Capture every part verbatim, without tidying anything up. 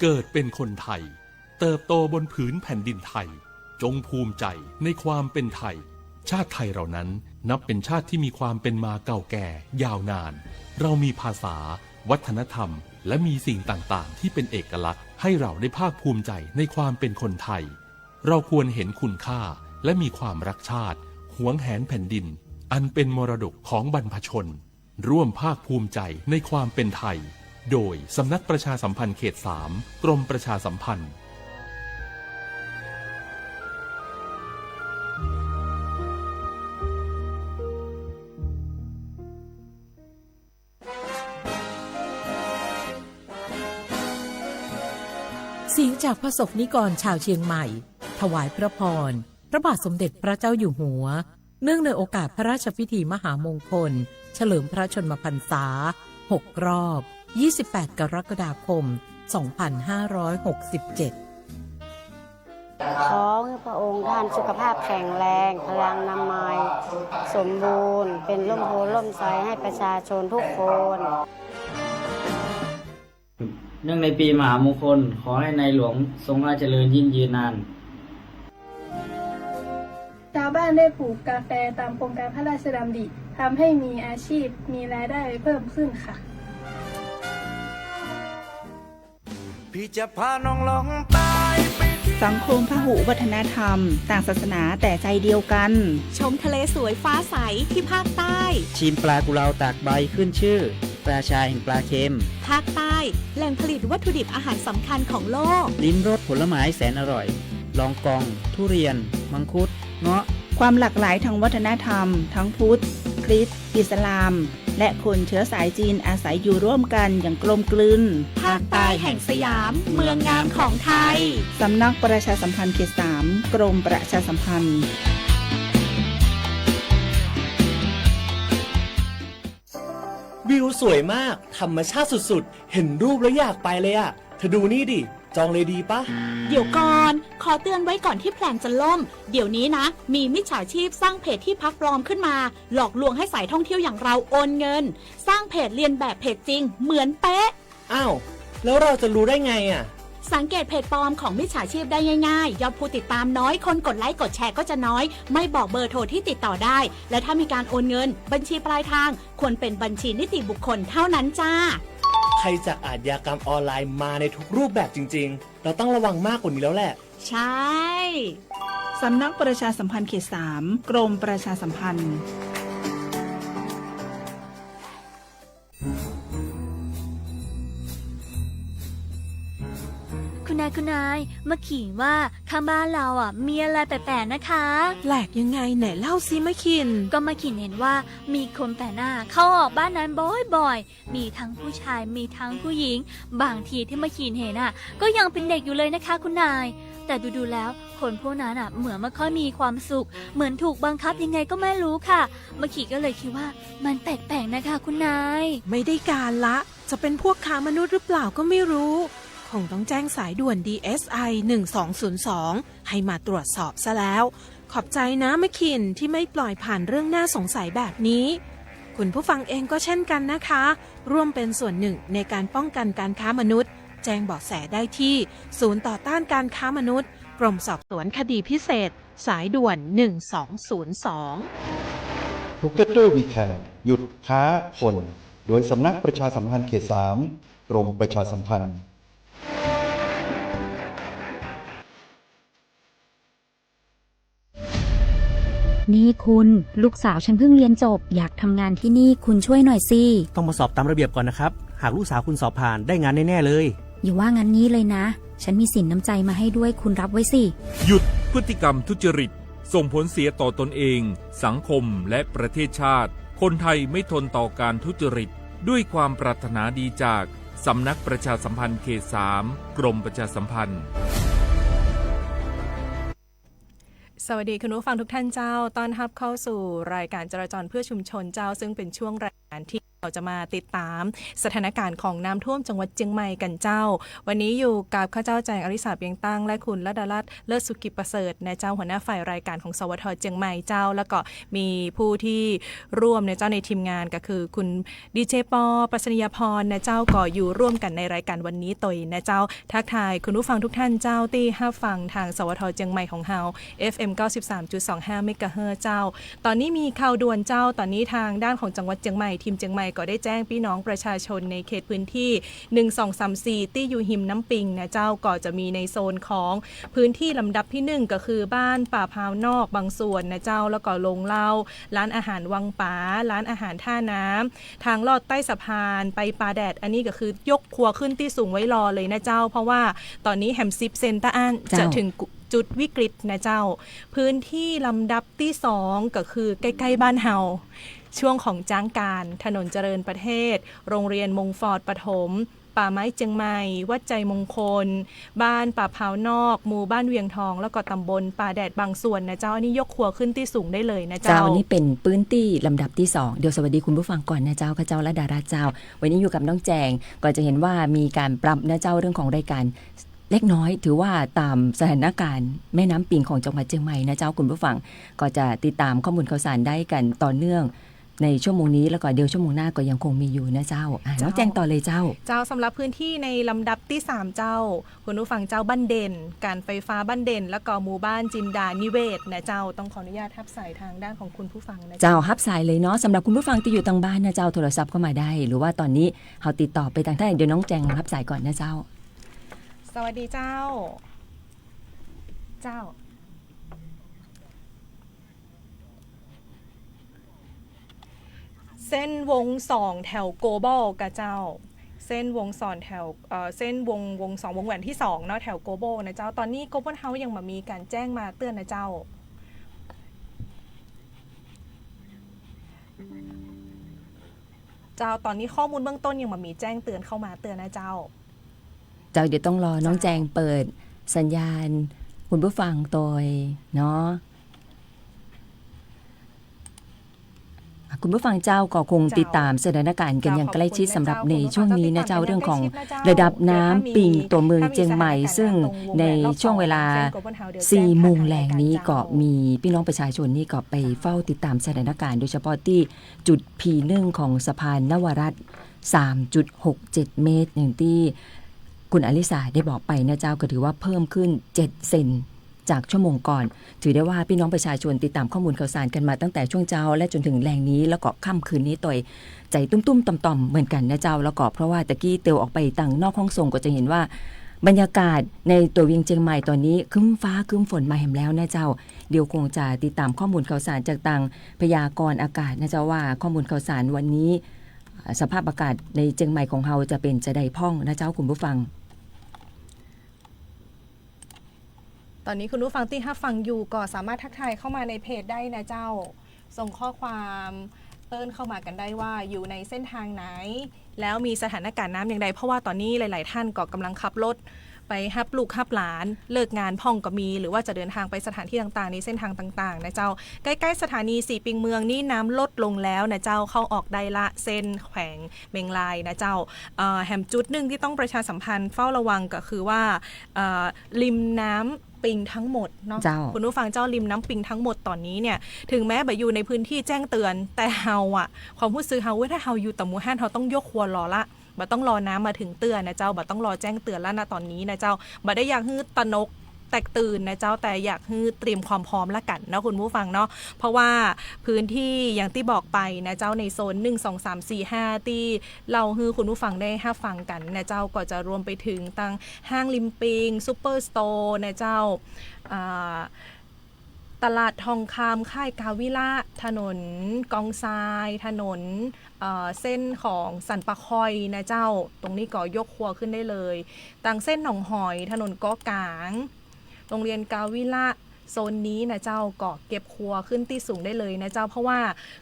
เกิดเป็นคนไทย เติบโตบนผืนแผ่นดินไทย จงภูมิใจในความเป็นไทย ชาติไทยเรานั้นนับเป็นชาติที่มีความเป็นมาเก่าแก่ยาวนาน เรามีภาษา วัฒนธรรม และมีสิ่งต่างๆ ที่เป็นเอกลักษณ์ ให้เราได้ภาคภูมิใจในความเป็นคนไทย เราควรเห็นคุณค่า และมีความรักชาติ หวงแหนแผ่นดิน อันเป็นมรดกของบรรพชน ร่วมภาคภูมิใจในความเป็นไทย โดยสำนักประชาสัมพันธ์เขตสาม กรมประชาสัมพันธ์ เสียงจากพระสงฆ์นิกรชาวเชียงใหม่ ถวายพระพร พระบาทสมเด็จพระเจ้าอยู่หัว เนื่องในโอกาสพระราชพิธีมหามงคล เฉลิมพระชนมพรรษา หกรอบ ยี่สิบแปด กรกฎาคม สองพันห้าร้อยหกสิบเจ็ด ขอให้พระองค์ท่านสุขภาพแข็งแรง พลานามัยสมบูรณ์ เป็นร่มโพธิ์ร่มไทรให้ประชาชนทุกคน เนื่องในปีมหามงคล ขอให้ในหลวงทรงพระเจริญยิ่งยืนนาน ชาวบ้านได้ปลูกกาแฟตามโครงการพระราชดำริ ทำให้มีอาชีพ มีรายได้เพิ่มขึ้นค่ะ พี่จะพาน้องล่องใต้ไปเที่ยว สังคมพหุวัฒนธรรม ต่างศาสนาแต่ใจเดียวกัน ชมทะเลสวยฟ้าใสที่ภาคใต้ ชิมปลากุเลาตากใบขึ้นชื่อ ราชาแห่งปลาเค็ม ภาคใต้ แหล่งผลิตวัตถุดิบอาหารสำคัญของโลก ลิ้มรสผลไม้แสนอร่อย ลองกอง ทุเรียน มังคุด เงาะ ความหลากหลายทางวัฒนธรรม ทั้งพุทธ คริสต์ อิสลาม และคนเชื้อสายจีนอาศัยอยู่ร่วมกันอย่างกลมกลืน ภาคใต้แห่งสยาม เมืองงามของไทย สำนักประชาสัมพันธ์เขตสาม กรมประชาสัมพันธ์ วิวสวยมาก ธรรมชาติสุดๆ เห็นรูปแล้วอยากไปเลยอะ เธอดูนี่ดิ จองเลยดีปะ เดี๋ยวก่อน ขอเตือนไว้ก่อนที่แพลนจะล่ม เดี๋ยวนี้นะ มีมิจฉาชีพสร้างเพจที่พักปลอมขึ้นมา หลอกลวงให้สายท่องเที่ยวอย่างเราโอนเงิน สร้างเพจเลียนแบบเพจจริงเหมือนเป๊ะ อ้าว แล้วเราจะรู้ได้ไงอะ สังเกตเพจปลอมของมิจฉาชีพได้ง่ายๆ ยอดผู้ติดตามน้อย คนกดไลค์กดแชร์ก็จะน้อย ไม่บอกเบอร์โทรที่ติดต่อได้ และถ้ามีการโอนเงิน บัญชีปลายทางควรเป็นบัญชีนิติบุคคลเท่านั้นจ้า ภัยจากอาชญากรรมออนไลน์มาในทุกรูปแบบจริงๆ เราต้องระวังมากกว่านี้แล้วแหละ ใช่ สำนักประชาสัมพันธ์เขตสาม กรมประชาสัมพันธ์ คุณนาย คุณนาย มะขินว่าข้างบ้านเราอะ มีอะไรแปลกๆ นะคะ แปลกยังไง ไหนเล่าสิมะขิน ก็มะขินเห็นว่ามีคนแปลกหน้าเข้าออกบ้านนั้นบ่อยๆ มีทั้งผู้ชาย มีทั้งผู้หญิง บางทีที่มะขินเห็นอะ ก็ยังเป็นเด็กอยู่เลยนะคะคุณนาย แต่ดูๆ แล้ว คนพวกนั้นอะ เหมือนไม่ค่อยมีความสุข เหมือนถูกบังคับยังไงก็ไม่รู้ค่ะ มะขินก็เลยคิดว่ามันแปลกๆ นะคะคุณนาย ไม่ได้การละ จะเป็นพวกค้ามนุษย์หรือเปล่าก็ไม่รู้ คงต้องแจ้งสายด่วน ดีเอสไอ หนึ่งสองศูนย์สอง ให้มาตรวจสอบซะแล้ว ขอบใจนะมะขินที่ไม่ปล่อยผ่านเรื่องน่าสงสัยแบบนี้ คุณผู้ฟังเองก็เช่นกันนะคะ ร่วมเป็นส่วนหนึ่งในการป้องกันการค้ามนุษย์ แจ้งเบาะแสได้ที่ศูนย์ต่อต้านการค้ามนุษย์ กรมสอบสวนคดีพิเศษ สายด่วน หนึ่งสองศูนย์สอง Together We Can หยุดค้าคน โดยสำนักประชาสัมพันธ์เขตสาม กรมประชาสัมพันธ์ นี่คุณ ลูกสาวฉันเพิ่งเรียนจบ อยากทำงานที่นี่ คุณช่วยหน่อยสิ ต้องมาสอบตามระเบียบก่อนนะครับ หากลูกสาวคุณสอบผ่าน ได้งานแน่ๆ เลย อย่าว่างั้นงี้เลยนะ ฉันมีสินน้ำใจมาให้ด้วย คุณรับไว้สิ หยุดพฤติกรรมทุจริต ส่งผลเสียต่อตนเอง สังคม และประเทศชาติ คนไทยไม่ทนต่อการทุจริต ด้วยความปรารถนาดีจากสำนักประชาสัมพันธ์เขตสาม กรมประชาสัมพันธ์ สวัสดีคุณผู้ฟังทุกท่านเจ้า ต้อนรับเข้าสู่รายการจราจรเพื่อชุมชนเจ้า ซึ่งเป็นช่วงราย ที่เราจะมาติดต๋ามสถานการณ์ของน้ำท่วมจังหวัดเจียงใหม่กั๋นเจ้า วันนี้อยู่กับข้าเจ้าแจง อริสา เปียงตั้ง และคุณรัตนรัตน์ เลิศสุกิจประเสริฐนะเจ้า หัวหน้าฝ่ายรายการของ สวท เจียงใหม่เจ้า แล้วก็มีผู้ที่ร่วมนะเจ้าในทีมงานก็คือคุณ ดีเจ ปอ ปรัชนียาพรนะเจ้า ก็อยู่ร่วมกั๋นในรายการวันนี้ตวยนะเจ้า ทักทายคุณผู้ฟังทุกท่านเจ้าตี้ฮับฟังทาง สวท เจียงใหม่ของเฮา เอฟเอ็ม เก้าสิบสามจุดสองห้า เมกะเฮิรตซ์เจ้า ต๋อนนี้มีข่าวด่วนเจ้า ต๋อนนี้ทางด้านของจังหวัดเจียงใหม่ ทีมเจียงใหม่ก็ได้แจ้งปี้น้องประชาชนในเขตพื้นที่ หนึ่ง สอง สาม สี่ ตี้อยู่ฮิมน้ำปิงนะเจ้า ก็จะมีในโซนของพื้นที่ลำดับที่หนึ่ง ก็คือบ้านป่าพร้าวนอกบางส่วนนะเจ้า แล้วก็โรงเหล้า ร้านอาหารวังป๋า ร้านอาหารท่าน้ำ ทางลอดใต้สะพานไปป่าแดด อันนี้ก็คือยกครัวขึ้นตี้สูงไว้รอเลยนะเจ้า เพราะว่าต๋อนนี้แหมสิบเซนเต้าอั้น เจ้า จะถึงจุดวิกฤตนะเจ้า พื้นที่ลำดับตี้สอง ก็คือใก้ๆ บ้านเฮา ช่วงของจ๊างกาน ถนนเจริญประเทศ โรงเรียนมงฟอร์ดประถม ป่าไม้เจียงใหม่ วัดไจมงคล บ้านป่าพร้าวนอก หมู่บ้านเวียงทอง แล้วก็ตำบลป่าแดดบางส่วนนะเจ้า อันนี้ยกครัวขึ้นตี้สูงได้เลยนะเจ้า เจ้า อันนี้เป๋นพื้นที่ลำดับตี้สอง เดี๋ยวสวัสดีคุณผู้ฟังก่อนนะเจ้า ข้าเจ้ารัตดารัตน์เจ้า วันนี้อยู่กับน้องแจง ก็จะเห็นว่ามีก๋านปรับนะเจ้า เรื่องของรายการเล็กน้อย ถือว่าต๋ามสถานการณ์แม่น้ำปิงของจังหวัดเจียงใหม่นะเจ้า คุณผู้ฟัง ก็จะติดต๋ามข้อมูลข่าวสารได้กั๋นต่อเนื่องในชั่วโมงนี้ แล้วก็เดี๋ยวชั่วโมงหน้าก็ยังคงมีอยู่นะเจ้า อ่ะ เจ้า น้องแจงต่อเลยเจ้า เจ้า สำหรับพื้นที่ในลำดับตี้สามเจ้า คุณผู้ฟังเจ้า บ้านเด่น ก๋านไฟฟ้าบ้านเด่น แล้วก็หมู่บ้านจินดานิเวศน์นะเจ้า ต้องขออนุญาตฮับสายทางด้านของคุณผู้ฟังนะเจ้า เจ้า ฮับสายเลยเนาะ สำหรับคุณผู้ฟังตี้อยู่ตางบ้านนะเจ้า โทรศัพท์เข้ามาได้ หรือว่าต๋อนนี้เฮาติดต่อไปตางท่าน เดี๋ยวน้องแจงฮับสายก่อนนะเจ้า สวัสดีเจ้า เจ้า เส้นวงสองแถวโกลบอลกาเจ้า เส้นวงสองแถว เอ่อ เส้นวง วงสอง วงแหวนตี้สองเนาะ แถวโกลบอลนะเจ้า ต๋อนนี้โกลบอลเฮายังบ่มีก๋านแจ้งมาเตือนนะเจ้า เจ้า ต๋อนนี้ข้อมูลเบื้องต้นยังบ่มีแจ้งเตือนเข้ามาเตือนนะเจ้า เจ้า เดี๋ยวต้องรอน้องแจงเปิดสัญญาณคุณผู้ฟังตวยเนาะ คุณผู้ฟังเจ้า ก็คงติดต๋ามสถานการณ์กั๋นอย่างใกล้ชิดสำหรับในช่วงนี้นะเจ้า เรื่องของระดับน้ำปิงตั๋วเมืองเจียงใหม่ ซึ่งในช่วงเวลาสี่โมงแลงนี้ก็มีปี้น้องประชาชนนี่ก็ไปเฝ้าติดต๋ามสถานการณ์ โดยเฉพาะตี้จุด พี หนึ่ง ของสะพานนวรัตน์ สามจุดหกเจ็ดเมตร อย่างตี้คุณอลิสาได้บอกไปนะเจ้า ก็ถือว่าเพิ่มขึ้นเจ็ดเซนจากชั่วโมงก่อน ถือได้ว่าปี้น้องประชาชนติดต๋ามข้อมูลข่าวสารกั๋นมาตั้งแต่ช่วงเจ๊าและจ๋นถึงแลงนี้ แล้วก็ค่ำคืนนี้ตวยใจ๋ตุ้มๆ ต่อมๆ เหมือนกั๋นนะเจ้า แล้วก็เพราะว่าตะกี้เตียวออกไปตางนอกห้องส่งก็จะเห็นว่าบรรยากาศในตั๋วเวียงเจียงใหม่ต๋อนนี้ครึ้มฟ้าครึ้มฝนมาแหมแล้วนะเจ้า เดี๋ยวคงจะติดต๋ามข้อมูลข่าวสารจากตางพยากรณ์อากาศนะเจ้า ว่าข้อมูลข่าวสารวันนี้ สภาพอากาศในเจียงใหม่ของเฮาจะเป๋นจาใดพ่องนะเจ้าคุณผู้ฟัง ต๋อนนี้คุณผู้ฟังตี้ฮับฟังอยู่ก็สามารถทักทายเข้ามาในเพจได้นะเจ้า ส่งข้อความเปิ้นเข้ามากั๋นได้ว่าอยู่ในเส้นทางไหน แล้วมีสถานการณ์น้ำอย่างใด เพราะว่าต๋อนนี้หลายๆ ท่านก็กำลังขับรถไปฮับลูกฮับหลาน เลิกงานพ่องก็มี หรือว่าจะเดินทางไปสถานที่ต่างๆ ในเส้นทางต่างๆ นะเจ้า ใกล้ๆ สถานีสี่ปิงเมืองนี่น้ำลดลงแล้วนะเจ้า เข้าออกได้ละ เส้นแขวงเมียงรายนะเจ้า เอ่อ แหมจุดหนึ่งตี้ต้องประชาสัมพันธ์เฝ้าระวังก็คือว่า เอ่อ ริมน้ำปิงทั้งหมดเนาะ เจ้า คุณผู้ฟังเจ้า ริมน้ำปิงทั้งหมดต๋อนนี้เนี่ย ถึงแม้บ่อยู่ในพื้นที่แจ้งเตือน แต่เฮาอะ ความฮู้สึกเฮา เว้ย ถ้าเฮาอยู่ตะหมู่หั้น เฮาต้องยกครัวรอละ บ่ต้องรอน้ำมาถึงเตื้อนะเจ้า บ่ต้องรอแจ้งเตือนละนะต๋อนนี้นะเจ้า บ่ได้อยากหื้อตระหนกแตกตื่นนะเจ้า แต่อยากหื้อเตรียมความพร้อมละกั๋นเนาะคุณผู้ฟังเนาะ เพราะว่าพื้นที่อย่างตี้บอกไปนะเจ้า ในโซน หนึ่ง สอง สาม สี่ ห้า ตี้เล่าหื้อคุณผู้ฟังได้ฮับฟังกั๋นนะเจ้า ก็จะรวมไปถึงตางห้างริมปิง ซูเปอร์สโตร์นะเจ้า อ่า ตลาดทองคำ ค่ายกาวิละ ถนนกองทราย ถนน เอ่อ เส้นของสันป่าคอยนะเจ้า ตรงนี้ก็ยกครัวขึ้นได้เลย ตางเส้นหนองหอย ถนนเกาะกลาง โรงเรียนกาวิละ โซนนี้นะเจ้า ก็เก็บครัวขึ้นตี้สูงได้เลยนะเจ้า เพราะว่า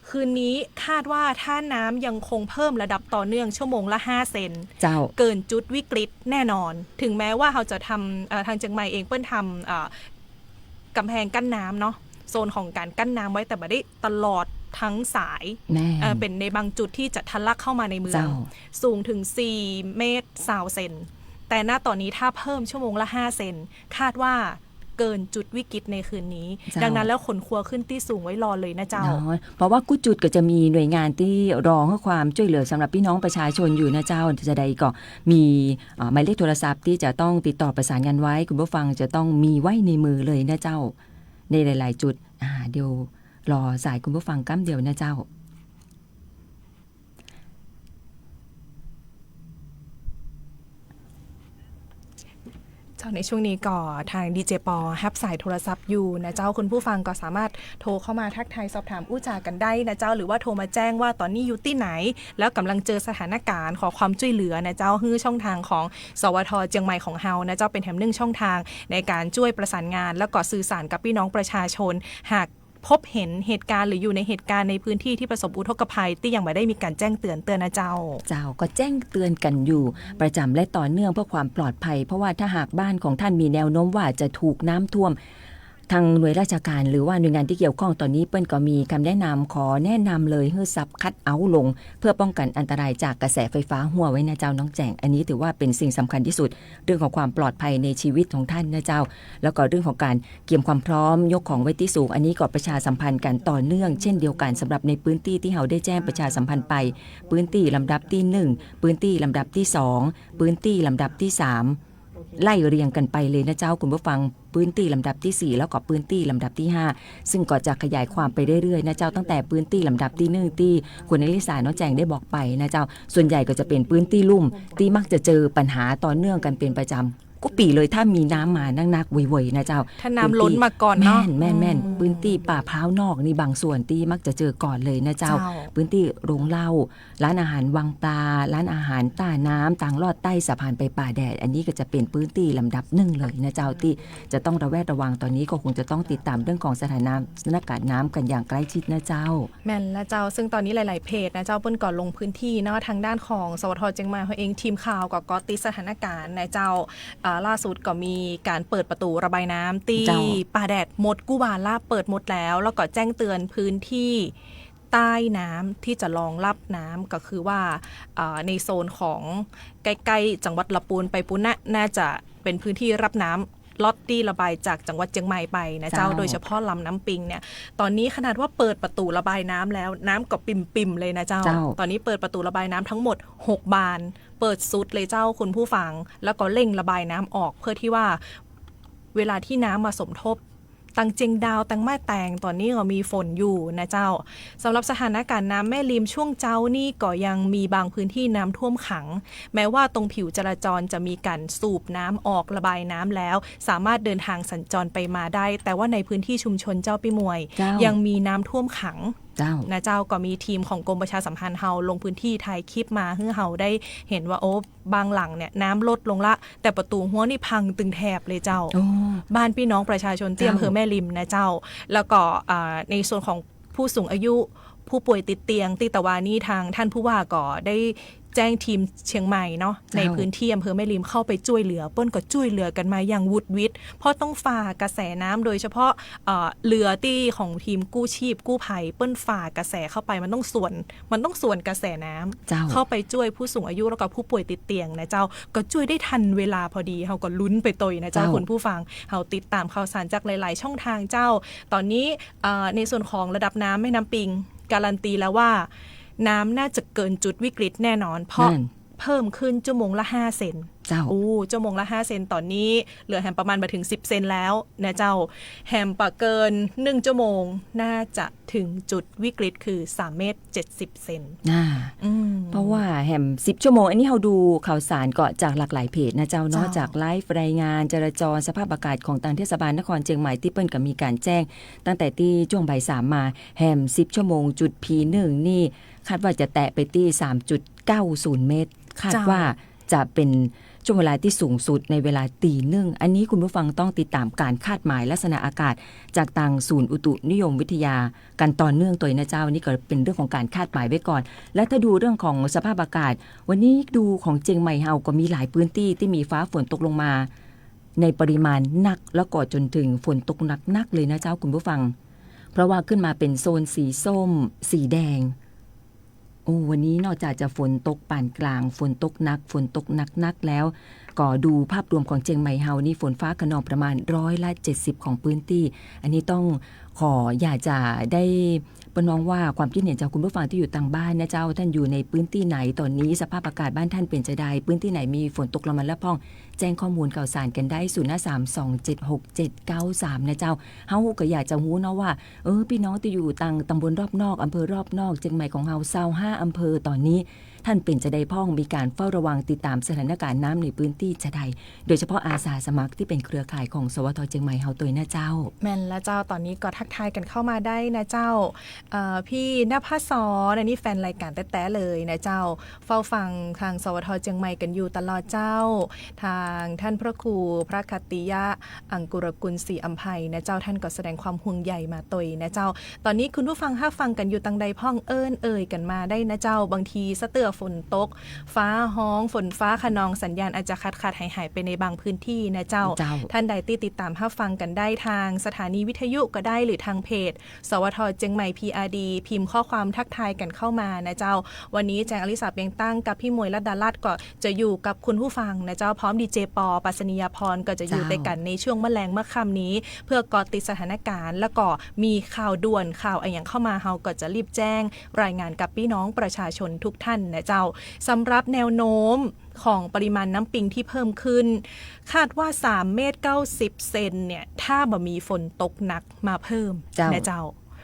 คืนนี้คาดว่าถ้าน้ำยังคงเพิ่มระดับต่อเนื่องชั่วโมงละห้าเซน เจ้า เกินจุดวิกฤตแน่นอน ถึงแม้ว่าเฮาจะทำ เอ่อ ตางเจียงใหม่เองเปิ้นทำ เอ่อ ก๋ำแพงกั้นน้ำเนาะ โซนของก๋านกั้นน้ำไว้ แต่บ่ได้ตลอด ทั้งสาย แม่น เอ่อ เป๋นในบางจุดตี้จะทะลักเข้ามาในเมือง เจ้า สูงเถิงสี่เมตรซาวเซน แต่ ณ ต๋อนนี้ถ้าเพิ่มชั่วโมงละห้าเซน คาดว่าเกินจุดวิกฤตในคืนนี้ เจ้า ดังนั้นแล้วขนครัวขึ้นตี้สูงไว้รอเลยนะเจ้า เนาะ เพราะว่ากู้จุดก็จะมีหน่วยงานตี้รองหื้อความจ้วยเหลือสำหรับปี้น้องประชาชนอยู่นะเจ้า จะใดก็มี เอ่อ หมายเลขโทรศัพท์ตี้จะต้องติดต่อประสานงานไว้ คุณผู้ฟังจะต้องมีไว้ในมือเลยนะเจ้า ในหลายๆ จุด อ่า เดี๋ยวรอสายคุณผู้ฟังก้ำเดียวนะเจ้า เจ้า ในช่วงนี้ก็ทางดีเจปอฮับสายโทรศัพท์อยู่นะเจ้า คุณผู้ฟังก็สามารถโทรเข้ามาทักทายสอบถามอู้จ๋ากั๋นได้นะเจ้า หรือว่าโทรมาแจ้งว่าต๋อนนี้อยู่ตี้ไหน แล้วก่ำลังเจอสถานการณ์ขอความจ้วยเหลือนะเจ้า หื้อช่องทางของ สวท เจียงใหม่ของเฮานะเจ้า เป๋นแถมนึ่งช่องทางในก๋านจ้วยประสานงาน แล้วก็สื่อสารกับปี้น้องประชาชน หากพบเห็นเหตุการณ์หรืออยู่ในเหตุการณ์ในพื้นที่ตี้ประสบอุทกภัยตี้ยังบ่ได้มีก๋านแจ้งเตือนเตื้อนะเจ้า เจ้า ก็แจ้งเตือนกั๋นอยู่ประจ๋ำและต่อเนื่องเพื่อความปลอดภัย เพราะว่าถ้าหากบ้านของท่านมีแนวโน้มว่าจะถูกน้ำท่วม ทางหน่วยราชการหรือว่าหน่วยงานตี้เกี่ยวข้องต๋อนนี้เปิ้นก็มีกำแนะนำ ขอแนะนำเลยหื้อสับคัทเอาท์ลง เพื่อป้องกั๋นอันตรายจากกระแสไฟฟ้าฮั่วไว้นะเจ้าน้องแจ๋ง อันนี้ถือว่าเป๋นสิ่งสำคัญตี้สุด เรื่องของความปลอดภัยในชีวิตของท่านนะเจ้า แล้วก็เรื่องของก๋านเกียมความพร้อมยกของไว้ตี้สูง อันนี้ก็ประชาสัมพันธ์กั๋นต่อเนื่องเช่นเดียวกั๋น สำหรับในพื้นตี้ตี้เฮาได้แจ้งประชาสัมพันธ์ไป พื้นตี้ลำดับตี้หนึ่ง พื้นตี้ลำดับตี้สอง พื้นตี้ลำดับตี้สาม ไล่เรียงกั๋นไปเลยนะเจ้าคุณผู้ฟัง พื้นตี้ลำดับตี้สี่ แล้วก็พื้นตี้ลำดับตี้ห้า ซึ่งก็จะขยายความไปเรื่อยๆ นะเจ้า ตั้งแต่พื้นตี้ลำดับตี้หนึ่งตี้คุณอลิสาน้องแจ๋งได้บอกไปนะเจ้า ส่วนใหญ่ก็จะเป๋นพื้นตี้ลุ่มตี้มักจะเจอปัญหาต่อเนื่องกั๋นเป๋นประจ๋ำกู้ปี๋เลย ถ้ามีน้ำมานักๆ เวยๆ นะเจ้า ถ้าน้ำล้นมาก่อนเนาะ แม่นๆๆ อืม พื้นตี้ป่าพร้าวนอกนี่บางส่วนตี้มักจะเจอก่อนเลยนะเจ้า เจ้า พื้นตี้โรงเหล้า ร้านอาหารวังปลา ร้านอาหารต้าน้ำ ตางลอดใต้สะพานไปป่าแดด อันนี้ก็จะเป๋นพื้นตี้ลำดับหนึ่งเลยนะเจ้า ตี้จะต้องระแวดระวัง ต๋อนนี้ก็คงจะต้องติดตามเรื่องของสถานะ สถานการณ์น้ำกั๋นอย่างใกล้ชิดนะเจ้า แม่นแล้วเจ้า ซึ่งต๋อนนี้หลายๆ เพจนะเจ้า เปิ้นก็ลงพื้นที่เนาะ ทางด้านของ สวท เจียงใหม่เฮาเอง ทีมข่าวก็เกาะติดสถานการณ์นะเจ้า อ่า ล่าสุดก็มีก๋านเปิดประตู๋ระบายน้ำตี้ เจ้า ป่าแดดหมดกู้บานละ เปิดหมดแล้ว แล้วก็แจ้งเตือนพื้นที่ ใต้น้ำตี้จะรองรับน้ำ ก็คือว่า เอ่อ ในโซนของใก้ๆ จังหวัดละปูนไปปูนนะ น่าจะเป๋นพื้นตี้รับน้ำล็อตตี้ระบายจากจังหวัดเจียงใหม่ไปนะเจ้า เจ้า โดยเฉพาะลำน้ำปิงเนี่ย ต๋อนนี้ขนาดว่าเปิดประตู๋ระบายน้ำแล้ว น้ำก็ปิ่มๆ เลยนะเจ้า เจ้า ต๋อนนี้เปิดประตู๋ระบายน้ำทั้งหมดหกบาน เปิดสุดเลยเจ้าคุณผู้ฟัง แล้วก็เร่งระบายน้ำออก เพื่อตี้ว่าเวลาตี้น้ำมาสมทบ ตังเจียงดาว ตังแม่แตง ต๋อนนี้ก็มีฝนอยู่นะเจ้า สำหรับสถานการณ์น้ำแม่ริมช่วงเจ๊านี่ก็ยังมีบางพื้นตี้น้ำท่วมขัง แม้ว่าตรงผิวจราจรจะมีก๋านสูบน้ำออกระบายน้ำแล้ว สามารถเดินทางสัญจรไปมาได้ แต่ว่าในพื้นตี้ชุมชนเจ้าปี้หมวย เจ้า ยังมีน้ำท่วมขัง เจ้า นะเจ้า ก็มีทีมของกรมประชาสัมพันธ์เฮาลงพื้นตี้ถ่ายคลิปมาหื้อเฮาได้เห็นว่า โอ้ บางหลังเนี่ยน้ำลดลงละ แต่ประตูฮั้วนี่พังตึงแถบเลยเจ้า โอ้ บ้านปี้น้องประชาชนตี้ เจ้า อำเภอแม่ริมนะเจ้า แล้วก็ อ่า ในส่วนของผู้สูงอายุ ผู้ป่วยติดเตียงตี้ตะวานี้ ทางท่านผู้ว่าก็ได้แจ้งทีมเจียงใหม่เนาะ เจ้า ในพื้นตี้อำเภอแม่ริมเข้าไปจ้วยเหลือ เปิ้นก็จ้วยเหลือกั๋นมาอย่างหวุดหวิด เพราะต้องฝ่ากระแสน้ำ โดยเฉพาะ เอ่อ เรือตี้ของทีมกู้ชีพกู้ภัย เปิ้นฝ่ากระแสเข้าไป มันต้องสวน มันต้องสวนกระแสน้ำ เจ้า เข้าไปจ้วยผู้สูงอายุแล้วก็ผู้ป่วยติดเตียงนะเจ้า ก็จ้วยได้ทันเวลาพอดี เฮาก็ลุ้นไปตวยนะเจ้า เจ้า คุณผู้ฟัง เฮาติดตามข่าวสารจากหลายๆ ช่องทางเจ้า ต๋อนนี้ เอ่อ ในส่วนของระดับน้ำแม่น้ำปิง การันตีแล้วว่า น้ำน่าจะเกินจุดวิกฤตแน่นอน เพราะ นั่น เพิ่มขึ้นชั่วโมงละห้าเซน เจ้า โอ้ ชั่วโมงละห้าเซน ต๋อนนี้เหลือแหมประมาณบ่าเถิงสิบเซนแล้วนะเจ้า แหมบ่เกินหนึ่งชั่วโมง น่าจะเถิงจุดวิกฤตคือสามเมตรเจ็ดสิบเซน อ่า อืม เพราะว่าแหมสิบชั่วโมง อันนี้เฮาดูข่าวสารก็จากหลากหลายเพจนะเจ้าเนาะ เจ้า จากไลฟ์รายงานจราจรสภาพอากาศของตางเทศบาลนครเจียงใหม่ตี้เปิ้นก็มีก๋านแจ้ง ตั้งแต่ตี้จ้วงบ่ายสามมา แหมสิบชั่วโมงจุดพีหนึ่งนี่ คาดว่าจะแตะไปตี้สามจุดเก้าศูนย์เมตร คาด เจ้า ว่าจะเป๋นช่วงเวลาตี้สูงสุดในเวลาตี๋นึ่ง อันนี้คุณผู้ฟังต้องติดตามก๋านคาดหมายลักษณะอากาศจากตางศูนย์อุตุนิยมวิทยากั๋นต่อเนื่องตวยนะเจ้า อันนี้ก็เป๋นเรื่องของก๋านคาดหมายไว้ก่อน และถ้าดูเรื่องของสภาพอากาศ วันนี้ดูของเจียงใหม่เฮาก็มีหลายพื้นตี้ตี้มีฟ้าฝนตกลงมาในปริมาณนัก แล้วก็จ๋นเถิงฝนตกหนักๆ เลยนะเจ้าคุณผู้ฟัง เพราะว่าขึ้นมาเป๋นโซนสีส้ม สีแดง โอ้ วันนี้นอกจากจะฝนตกปานกลาง ฝนตกหนัก ฝนตกหนักๆ แล้ว ก็ดูภาพรวมของเจียงใหม่เฮานี่ฝนฟ้าคะนองประมาณร้อยละเจ็ดสิบของพื้นที่ อันนี้ต้องขออยากจะได้ประนองว่าความคิดเห็นจากคุณผู้ฟังตี้อยู่ตางบ้านนะเจ้า ต้านอยู่ในพื้นที่ไหน ต๋อนนี้สภาพอากาศบ้านต้านเป๋นจาใด พื้นที่ไหนมีฝนตกลงมาแล้วพ่อง แจ้งข้อมูลข่าวสารกั๋นได้ ศูนย์ห้าสามสองเจ็ดหกเจ็ดเก้าสาม นะเจ้า เฮาก็อยากจะฮู้เนาะว่า เออ ปี้น้องตี้อยู่ตางตำบลรอบนอก อำเภอรอบนอก เจียงใหม่ของเฮา ซาวห้าอำเภอ ต๋อนนี้ต้านเป๋นจาใดพ่อง มีก๋านเฝ้าระวังติดต๋ามสถานการณ์น้ำในพื้นที่จาใด โดยเฉพาะอาสาสมัครตี้เป๋นเครือข่ายของ สวท เจียงใหม่เฮาตวยนะเจ้า แม่นแล้วเจ้า ต๋อนนี้ก็ทักทายกั๋นเข้ามาได้นะเจ้า เอ่อ ปี้นภศร อันนี้แฟนรายก๋านแต๊ๆ เลยนะเจ้า เฝ้าฟังตาง สวท เจียงใหม่กั๋นอยู่ตลอดเจ้า ตางต้านพระครูพระขัตติยะ อังกุรกุลศรีอำไพนะเจ้า ต้านก็แสดงความห่วงใยมาตวยนะเจ้า ต๋อนนี้คุณผู้ฟังฮับฟังกั๋นอยู่ตางใดพ่อง เอิ้นเอ่ยกั๋นมาได้นะเจ้า บางทีสะเตื้อฝนตก ฟ้าฮ้อง ฝนฟ้าคะนอง สัญญาณอาจจะขาดๆ หายๆ ไปในบางพื้นที่นะเจ้า เจ้า ต้านใดตี้ติดต๋ามฮับฟังกั๋นได้ตางสถานีวิทยุก็ได้ หรือตางเพจ สวท เจียงใหม่ พีอาร์ดี พิมพ์ข้อความทักทายกั๋นเข้ามานะเจ้า วันนี้แจงอลิสาเปียงตั้งกับปี้หมวยรัตดาลัตน์ก็จะอยู่กับคุณผู้ฟังนะเจ้า พร้อมดีเจปอ ปัสนียาพร ก็จะอยู่ เจ้า ตวยกั๋นในช่วงเมื่อแลงเมื่อค่ำนี้ เพื่อเกาะติดสถานการณ์ แล้วก็มีข่าวด่วนข่าวอะหยังเข้ามา เฮาก็จะรีบแจ้งรายงานกับปี้น้องประชาชนทุกท่านนะเจ้า สำหรับแนวโน้มของปริมาณน้ำปิงที่เพิ่มขึ้น คาดว่าสามเมตรเก้าสิบเซนเนี่ย ถ้าบ่มีฝนตกหนักมาเพิ่ม เจ้า นะเจ้า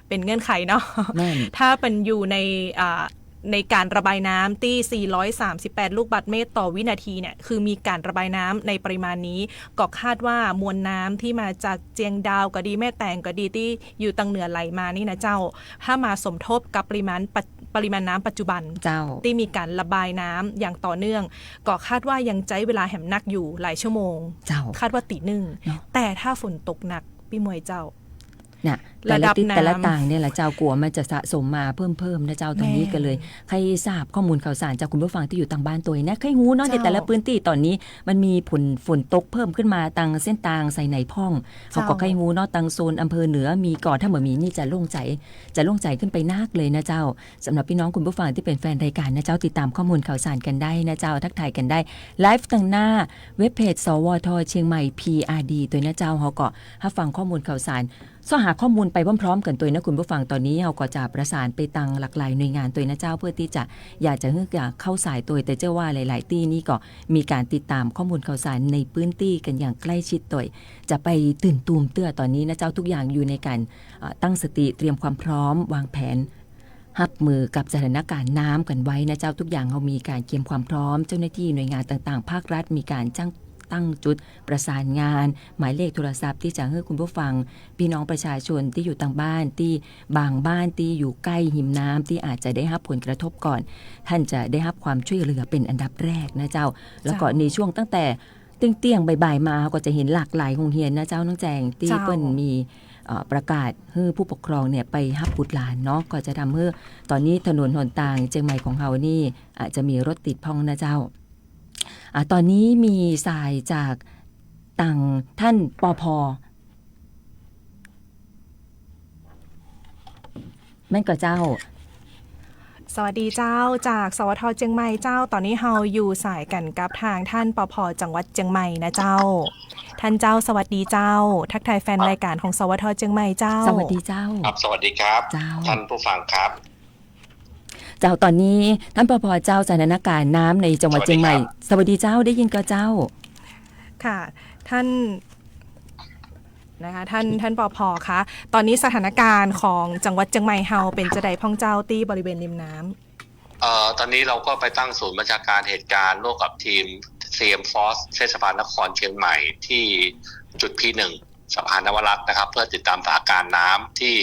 เป๋นเงื่อนไขเนาะ แม่น ถ้าเป๋นอยู่ใน อ่า ในก๋านระบายน้ำตี้ สี่ร้อยสามสิบแปด ลูกบาศก์เมตรต่อวินาทีเนี่ย คือมีก๋านระบายน้ำในปริมาณนี้ ก็คาดว่ามวลน้ำตี้มาจากเจียงดาวก็ดี แม่แตงก็ดี ตี้อยู่ตางเหนือไหลมานี่นะเจ้า ถ้ามาสมทบกับปริมาณปัจ- ปริมาณน้ำปัจจุบัน เจ้า ตี้มีก๋านระบายน้ำอย่างต่อเนื่อง ก็คาดว่ายังใจ๊เวลาแหมนักอยู่หลายชั่วโมง เจ้า คาดว่าตี๋นึ่ง เนาะ แต่ถ้าฝนตกหนัก ปี้หมวยเจ้า เนี่ย ระดับน้ำ แต่ละตี้แต่ละตางเนี่ยแหละเจ้า กั๋วมันจะสะสมมาเพิ่มๆ นะเจ้า ต๋อนนี้ แม่น ก็เลย ใค่ทราบข้อมูลข่าวสารจากคุณผู้ฟังตี้อยู่ตางบ้านตวยนะ ใค่ฮู้เนาะ เจ้า ในแต่ละพื้นที่ต๋อนนี้มันมีฝน ฝนตกเพิ่มขึ้นมาตางเส้นตางสายไหนพ่อง เฮาก็ เจ้า ใค่ฮู้เนาะ ตางโซนอำเภอเหนือมีก่อ ถ้าบ่มีนี่จะโล่งใจ๋ จะโล่งใจ๋ขึ้นไปนักเลยนะเจ้า สำหรับปี้น้องคุณผู้ฟังตี้เป๋นแฟนรายก๋านนะเจ้า ติดต๋ามข้อมูลข่าวสารกั๋นได้นะเจ้า ทักทายกั๋นได้ ไลฟ์ตางหน้าเว็บเพจ สวท เจียงใหม่ พีอาร์ดี ตวยนะเจ้า เฮาก็ฮับฟังข้อมูลข่าวสาร เซาะหาข้อมูลไปพร้อมๆ กั๋นตวยนะคุณผู้ฟัง ต๋อนนี้เฮาก็จะประสานไปตางหลากหลายหน่วยงานตวยนะเจ้า เพื่อตี้จะอยากจะหื้อเข้าสายตวย แต่เจื้อว่าหลายๆ ตี้นี่ก็มีก๋านติดต๋ามข้อมูลข่าวสารในพื้นที่กั๋นอย่างใกล้ชิดตวย จะไปตื่นตูมเตื้อต๋อนนี้นะเจ้า ทุกอย่างอยู่ในก๋าน เอ่อ ตั้งสติเตรียมความพร้อมวางแผน ฮับมือกับสถานการณ์น้ำกั๋นไว้นะเจ้า ทุกอย่างเฮามีก๋านเตรียมความพร้อม เจ้าหน้าตี้หน่วยงานต่างๆ ภาครัฐมีก๋านจั้ง ตั้งจุดประสานงาน หมายเลขโทรศัพท์ตี้จะหื้อคุณผู้ฟัง ปี้น้องประชาชนตี้อยู่ตางบ้าน ตี้บางบ้านตี้อยู่ใก้ฮิมน้ำ ตี้อาจจะได้ฮับผลกระทบก่อน ต้านจะได้ฮับความช่วยเหลือเป๋นอันดับแรกนะเจ้า แล้วก็ เจ้า ในช่วงตั้งแต่เตี้ยงๆ บ่ายๆ มา เฮาก็จะเห็นหลากหลายโฮงเฮียนนะเจ้า น้องแจง ตี้ เจ้า เปิ้นมี เอ่อ ประกาศหื้อผู้ปกครองเนี่ยไปฮับบุตรหลานเนาะ ก็จะทำหื้อต๋อนนี้ถนนหนตางเจียงใหม่ของเฮานี่อาจจะมีรถติดพ่องนะเจ้า อ่า ต๋อนนี้มีสายจากตางต้าน ปภ แม่นก่อเจ้า สวัสดีเจ้า จาก สวท เจียงใหม่เจ้า ต๋อนนี้เฮาอยู่สายกั๋นกับตางต้าน ปภ จังหวัดเจียงใหม่นะเจ้า ต้านเจ้าสวัสดีเจ้า ทักทายแฟนรายก๋านของ สวท เจียงใหม่เจ้า สวัสดีเจ้า ครับ สวัสดีครับ เจ้า ต้านผู้ฟังครับ เจ้า ต๋อนนี้ต้าน ปภ เจ้า สถานการณ์น้ำในจังหวัดเจียงใหม่ สวัสดีครับ สวัสดีเจ้า ได้ยินก่อเจ้า ค่ะ ต้าน นะคะ ต้าน ต้าน ปภ คะ ต๋อนนี้สถานการณ์ของจังหวัดเจียงใหม่เฮาเป๋นจาใดพ่องเจ้าตี้บริเวณริมน้ำ เอ่อ ต๋อนนี้เราก็ไปตั้งศูนย์บัญชาการเหตุการณ์ร่วมกับทีม ซีเอ็ม Force เทศบาลนครเชียงใหม่ที่จุด พี หนึ่ง สะพานนวรัตน์นะครับ เพื่อติดตามสถานการณ์น้ำที่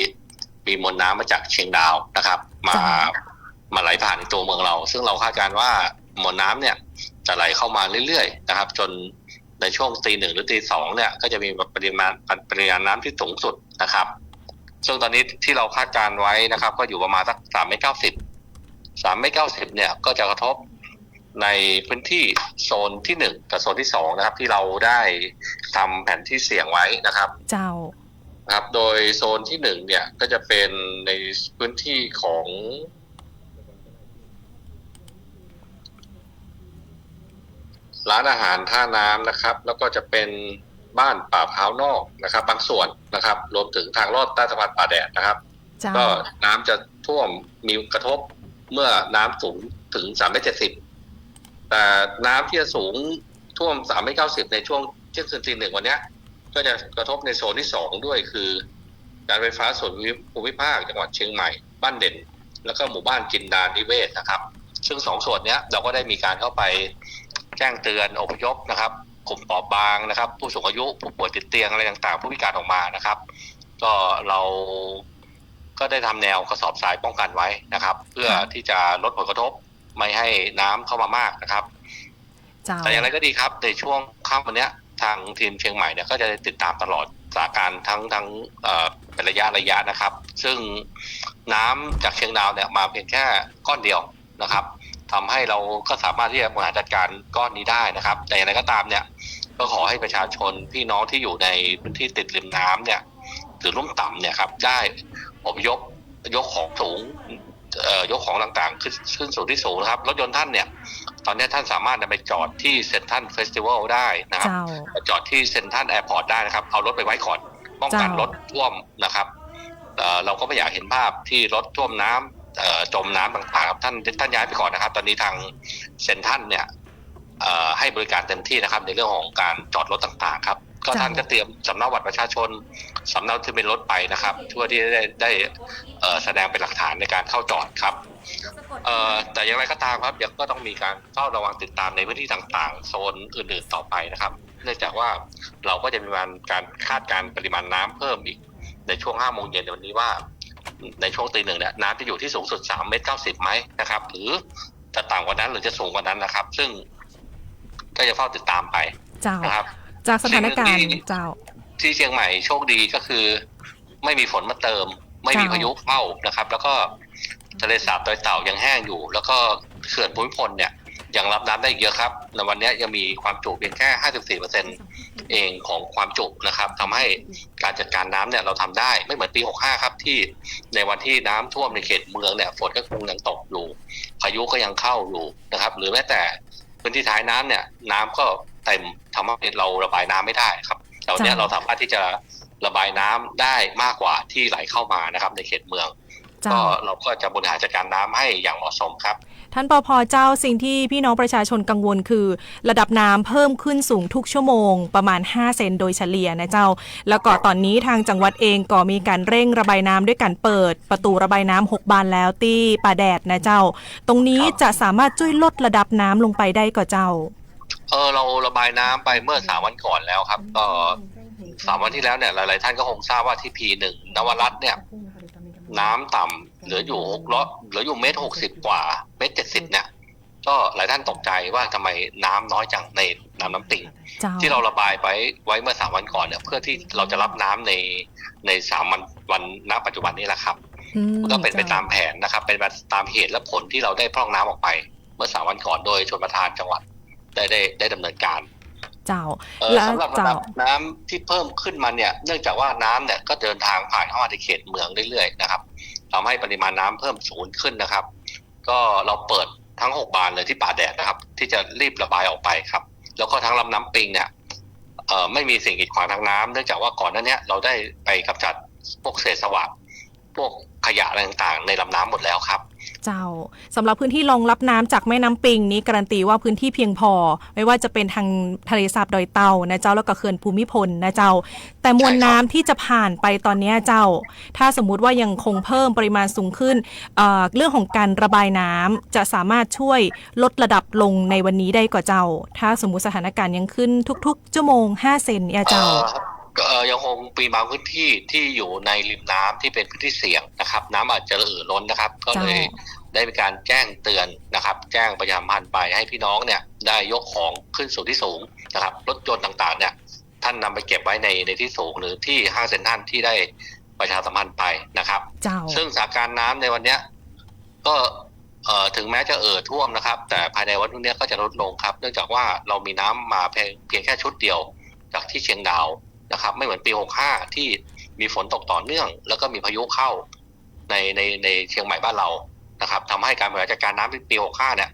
มีมวลน้ำมาจากเชียงดาวนะครับ มา เจ้า มาไหลผ่านในตัวเมืองเรา ซึ่งเราคาดการณ์ว่ามวลน้ำเนี่ยจะไหลเข้ามาเรื่อยๆ นะครับ จนในช่วงตีหนึ่งหรือตีสองเนี่ย ก็จะมีปริมาณ ปริมาณน้ำที่สูงสุดนะครับ ซึ่งต๋อนนี้ที่เราคาดการณ์ไว้นะครับ ก็อยู่ประมาณสักสามเมตรเก้าสิบ สามเมตรเก้าสิบเนี่ย ก็จะกระทบในพื้นที่โซนที่หนึ่งกับโซนที่สองนะครับ ที่เราได้ทำแผนที่เสี่ยงไว้นะครับ เจ้า นะครับ โดยโซนที่หนึ่งเนี่ยก็จะเป็นในพื้นที่ของ ร้านอาหารท่าน้ำนะครับ แล้วก็จะเป็นบ้านป่าพร้าวนอกนะครับ บางส่วนนะครับ รวมถึงทางลอดใต้สะพานป่าแดดนะครับ เจ้า ก็น้ำจะท่วมมีกระทบเมื่อน้ำสูงถึงสามเมตรเจ็ดสิบ แต่น้ำที่จะสูงท่วมสามเมตรเก้าสิบในช่วงเที่ยงคืนตีหนึ่งวันเนี้ย ก็จะกระทบในโซนที่สองด้วย คือการไฟฟ้าส่วนภูมิภาคจังหวัดเชียงใหม่บ้านเด่น แล้วก็หมู่บ้านจินดานิเวศนะครับ ซึ่งสองส่วนเนี้ยเราก็ได้มีการเข้าไปแจ้งเตือนอพยพนะครับ กลุ่มเปราะบางนะครับ ผู้สูงอายุ ผู้ป่วยติดเตียงอะไรต่างๆ ผู้พิการออกมานะครับ ก็เราก็ได้ทำแนวกระสอบทรายป้องกันไว้นะครับ เพื่อ ค่ะ ที่จะลดผลกระทบไม่ให้น้ำเข้ามามากนะครับ เจ้า แต่อย่างไรก็ดีครับ ในช่วงค่ำวันเนี้ย ทางทีมเชียงใหม่เนี่ยก็จะติดตามตลอดสถานการณ์ทั้ง ทั้ง เอ่อ เป็นระยะระยะนะครับ ซึ่งน้ำจากเชียงดาวเนี่ยมาเพียงแค่ก้อนเดียวนะครับ ทำให้เราก็สามารถที่จะบริหารจัดการก้อนนี้ได้นะครับ แต่อย่างไรก็ตามเนี่ย ก็ขอให้ประชาชนพี่น้องที่อยู่ในพื้นที่ติดริมน้ำเนี่ย หรือลุ่มต่ำเนี่ยครับ ได้อพยพยกของสูง เอ่อ ยกของต่างๆ ขึ้น ขึ้นสู่ที่สูงนะครับ รถยนต์ท่านเนี่ย ตอนนี้ท่านสามารถนำไปจอดที่เซ็นทรัลเฟสติวัลได้นะครับ เจ้า จอดที่เซ็นทรัลแอร์พอร์ตได้นะครับ เอารถไปไว้ก่อน ป้องกัน เจ้า รถท่วมนะครับ เอ่อ เราก็ไม่อยากเห็นภาพที่รถท่วมน้ำ เอ่อ จมน้ำต่างๆ ครับ ท่าน ท่านย้ายไปก่อนนะครับ ตอนนี้ทางเซ็นทรัลเนี่ย เอ่อ ให้บริการเต็มที่นะครับ ในเรื่องของการจอดรถต่างๆ ครับ ก็ เจ้า ท่านก็เตรียมสำเนาบัตรประชาชน สำเนาทะเบียนรถไปนะครับ เพื่อที่จะได้ ได้ เอ่อ แสดงเป็นหลักฐานในการเข้าจอดครับ เอ่อ แต่อย่างไรก็ตามครับ ยังก็ต้องมีการเฝ้าระวังติดตามในพื้นที่ต่างๆ โซนอื่นๆ ต่อไปนะครับ เนื่องจากว่าเราก็จะมีการ การคาดการณ์ปริมาณน้ำเพิ่มอีกในช่วงห้าโมงเย็นในวันนี้ว่า ในช่วงตีหนึ่งเนี่ย น้ำจะอยู่ที่สูงสุดสามเมตรเก้าสิบไหมนะครับ หรือจะต่ำกว่านั้น หรือจะสูงกว่านั้นนะครับ ซึ่งก็จะเฝ้าติดตามไป เจ้า นะครับ จากสถานการณ์ สิ่งหนึ่งที่ เจ้า ที่เชียงใหม่โชคดีก็คือ ไม่มีฝนมาเติม ไม่มี เจ้า พายุเข้านะครับ แล้วก็ทะเลสาบดอยเต่ายังแห้งอยู่ แล้วก็เขื่อนภูมิพลเนี่ยยังรับน้ำได้อีกเยอะครับ ในวันนี้ยังมีความจุเพียงแค่ห้าสิบสี่เปอร์เซ็นต์เองของความจุนะครับ ทำให้การจัดการน้ำเนี่ยเราทำได้ ไม่เหมือนปีหกห้าครับ ที่ในวันที่น้ำท่วมในเขตเมืองเนี่ย ฝนก็คงยังตกอยู่ พายุก็ยังเข้าอยู่นะครับ หรือแม้แต่พื้นที่ท้ายน้ำเนี่ย น้ำก็เต็ม ทำให้เราระบายน้ำไม่ได้ครับ แต่วันนี้ เจ้า เราสามารถที่จะระบายน้ำได้มากกว่าที่ไหลเข้ามานะครับ ในเขตเมือง เจ้า ก็เราก็จะบริหารจัดการน้ำให้อย่างเหมาะสมครับ ท่าน ปภ. เจ้า สิ่งที่พี่น้องประชาชนกังวลคือ ระดับน้ำเพิ่มขึ้นสูงทุกชั่วโมงประมาณห้าเซนโดยเฉลี่ยนะเจ้า แล้วก็ตอนนี้ทางจังหวัดเองก็มีการเร่งระบายน้ำด้วยการเปิดประตูระบายน้ำหกบานแล้วตี้ป่าแดดนะเจ้า ตรงนี้ ครับ จะสามารถช่วยลดระดับน้ำลงไปได้ก่อเจ้า เอ่อ เราระบายน้ำไปเมื่อสามวันก่อนแล้วครับ ก็สามวันที่แล้วเนี่ย หลายๆ ท่านก็คงทราบว่าที่ พี หนึ่ง นวรัตน์เนี่ย น้ำต่ำเหลืออยู่หกร้อย เหลืออยู่เมตรหกสิบกว่า เมตรเจ็ดสิบเนี่ย ก็หลายท่านตกใจว่าทำไมน้ำน้อยจังในลำน้ำปิง เจ้า ที่เราระบายไปไว้เมื่อสามวันก่อนเนี่ย เพื่อที่เราจะรับน้ำใน ในสามวัน วันณปัจจุบันนี้แหละครับ อืม ก็เป็นไป เจ้า ตามแผนนะครับ เป็นไปตามเหตุและผลที่เราได้พร่องน้ำออกไปเมื่อสามวันก่อน โดยชลประทานจังหวัดได้ ได้ ได้ดำเนินการ เจ้า เอ่อ และ สำหรับระดับ เจ้า น้ำที่เพิ่มขึ้นมาเนี่ย เนื่องจากว่าน้ำเนี่ยก็เดินทางผ่านเข้ามาในเขตเมืองเรื่อยๆ นะครับ ทำให้ปริมาณน้ำเพิ่มสูงขึ้นนะครับ ก็เราเปิดทั้งหกบานเลยที่ป่าแดดนะครับ ที่จะรีบระบายออกไปครับ แล้วก็ทั้งลำน้ำปิงเนี่ย เอ่อ ไม่มีสิ่งกีดขวางทางน้ำ เนื่องจากว่าก่อนหน้าเนี้ยเราได้ไปกำจัดพวกเศษสวะ พวกขยะอะไรต่างๆ ในลำน้ำหมดแล้วครับ เจ้า สำหรับพื้นที่รองรับน้ำจากแม่น้ำปิงนี้การันตีว่าพื้นที่เพียงพอ ไม่ว่าจะเป็นทางทะเลสาบดอยเต่านะเจ้า แล้วก็เขื่อนภูมิพลนะเจ้า แต่มวลน้ำ ใช่ครับ ที่จะผ่านไปตอนเนี้ยเจ้า ถ้าสมมุติว่ายังคงเพิ่มปริมาณสูงขึ้น เอ่อ เรื่องของการระบายน้ำจะสามารถช่วยลดระดับลงในวันนี้ได้ก่อเจ้า ถ้าสมมุติสถานการณ์ยังขึ้นทุกๆ ชั่วโมงห้าเซนเนี่ยเจ้า เอ่อ ก็ เอ่อ ยังคงมีบางพื้นที่ที่อยู่ในริมน้ำที่เป็นพื้นที่เสี่ยงนะครับ น้ำอาจจะเอ่อล้นนะครับ ก็เลย เจ้า ได้มีการแจ้งเตือนนะครับ แจ้งประชาสัมพันธ์ไปให้พี่น้องเนี่ยได้ยกของขึ้นสู่ที่สูงนะครับ รถยนต์ต่างๆ เนี่ย ท่านนำไปเก็บไว้ใน ในที่สูงหรือที่ห้างเซ็นทรัลที่ได้ประชาสัมพันธ์ไปนะครับ เจ้า ซึ่งสถานการณ์น้ำในวันเนี้ย ก็ เอ่อ ถึงแม้จะเอ่อท่วมนะครับ แต่ภายในวันพรุ่งนี้ก็จะลดลงครับ เนื่องจากว่าเรามีน้ำมาเพียง เพียงแค่ชุดเดียวจากที่เชียงดาวนะครับ ไม่เหมือนปีหกห้าที่ มีฝนตกต่อเนื่อง แล้วก็มีพายุเข้าใน ใน ในเชียงใหม่บ้านเรานะครับ ทำให้การบริหารจัดการน้ำในปี หกห้า เนี่ย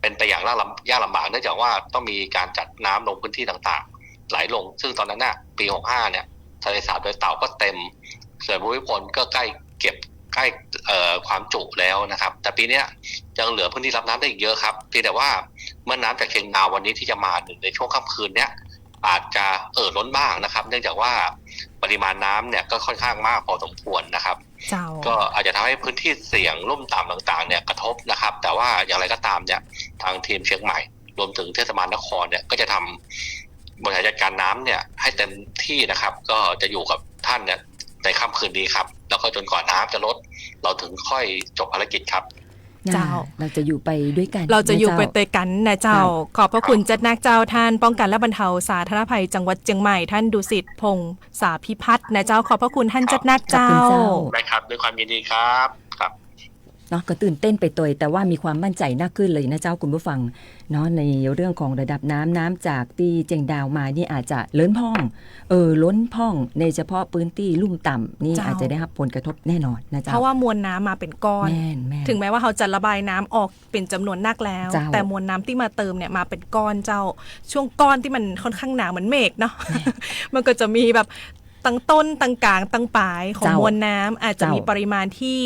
เป็นไปอย่างยากลำ ยากลำบาก เนื่องจากว่าต้องมีการจัดน้ำลงพื้นที่ต่างๆ ไหลลง ซึ่งตอนนั้นน่ะ ปี หกห้า เนี่ย ทะเลสาบดอยเต่าก็เต็ม เขื่อนภูมิพลก็ใกล้เก็บ ใกล้ เอ่อ ความจุแล้วนะครับ แต่ปีเนี้ยยังเหลือพื้นที่รับน้ำได้อีกเยอะครับ เพียงแต่ว่าเมื่อน้ำจากเชียงดาววันนี้ที่จะมาในช่วงค่ำคืนเนี้ย อาจจะเอ่อล้นบ้างนะครับ เนื่องจากว่าปริมาณน้ำเนี่ยก็ค่อนข้างมากพอสมควรนะครับ เจ้า ก็อาจจะทำให้พื้นที่เสี่ยงลุ่มต่ำต่างๆ เนี่ยกระทบนะครับ แต่ว่าอย่างไรก็ตามเนี่ย ทางทีมเชียงใหม่ รวมถึงเทศบาลนครเนี่ย ก็จะทำบริหารจัดการน้ำเนี่ยให้เต็มที่นะครับ ก็จะอยู่กับท่านเนี่ยในค่ำคืนนี้ครับ แล้วก็จนกว่าน้ำจะลด เราถึงค่อยจบภารกิจครับ เจ้า น่ะ เราจะอยู่ไปด้วยกั๋น เราจะอยู่ไปตวยกั๋นนะเจ้า เจ้า ขอบพระคุณจัดนักเจ้า ท่านป้องกันและบรรเทาสาธารณภัยจังหวัดเชียงใหม่ ท่านดุสิต พงษาภิพัฒน์นะเจ้า ขอบพระคุณท่านจัดนักเจ้า ขอบคุณเจ้า ได้ครับ ด้วยความยินดีครับ ครับ เนาะ ก็ตื่นเต้นไปตวย แต่ว่ามีความมั่นใจ๋นักขึ้นเลยนะเจ้าคุณผู้ฟังเนาะ ในเรื่องของระดับน้ำ น้ำจากตี้เจียงดาวมานี่อาจจะเลิ้นพ่อง เอ่อ ล้นพ่อง ในเฉพาะพื้นที่ลุ่มต่ำนี่ เจ้า อาจจะได้รับผลกระทบแน่นอนนะเจ้า เพราะว่ามวลน้ำมาเป๋นก้อน แม่น แม่น ถึงแม้ว่าเฮาจะระบายน้ำออกเป๋นจ๋ำนวนนักแล้ว เจ้า แต่มวลน้ำตี้มาเติมเนี่ยมาเป๋นก้อนเจ้า ช่วงก้อนตี้มันค่อนข้างหนาเหมือนเมฆเนาะ แม่น มันก็จะมีแบบ ตังต้น ตังก๋าง ตังป๋ายของ เจ้า มวลน้ำ อาจจะมี เจ้า ปริมาณตี้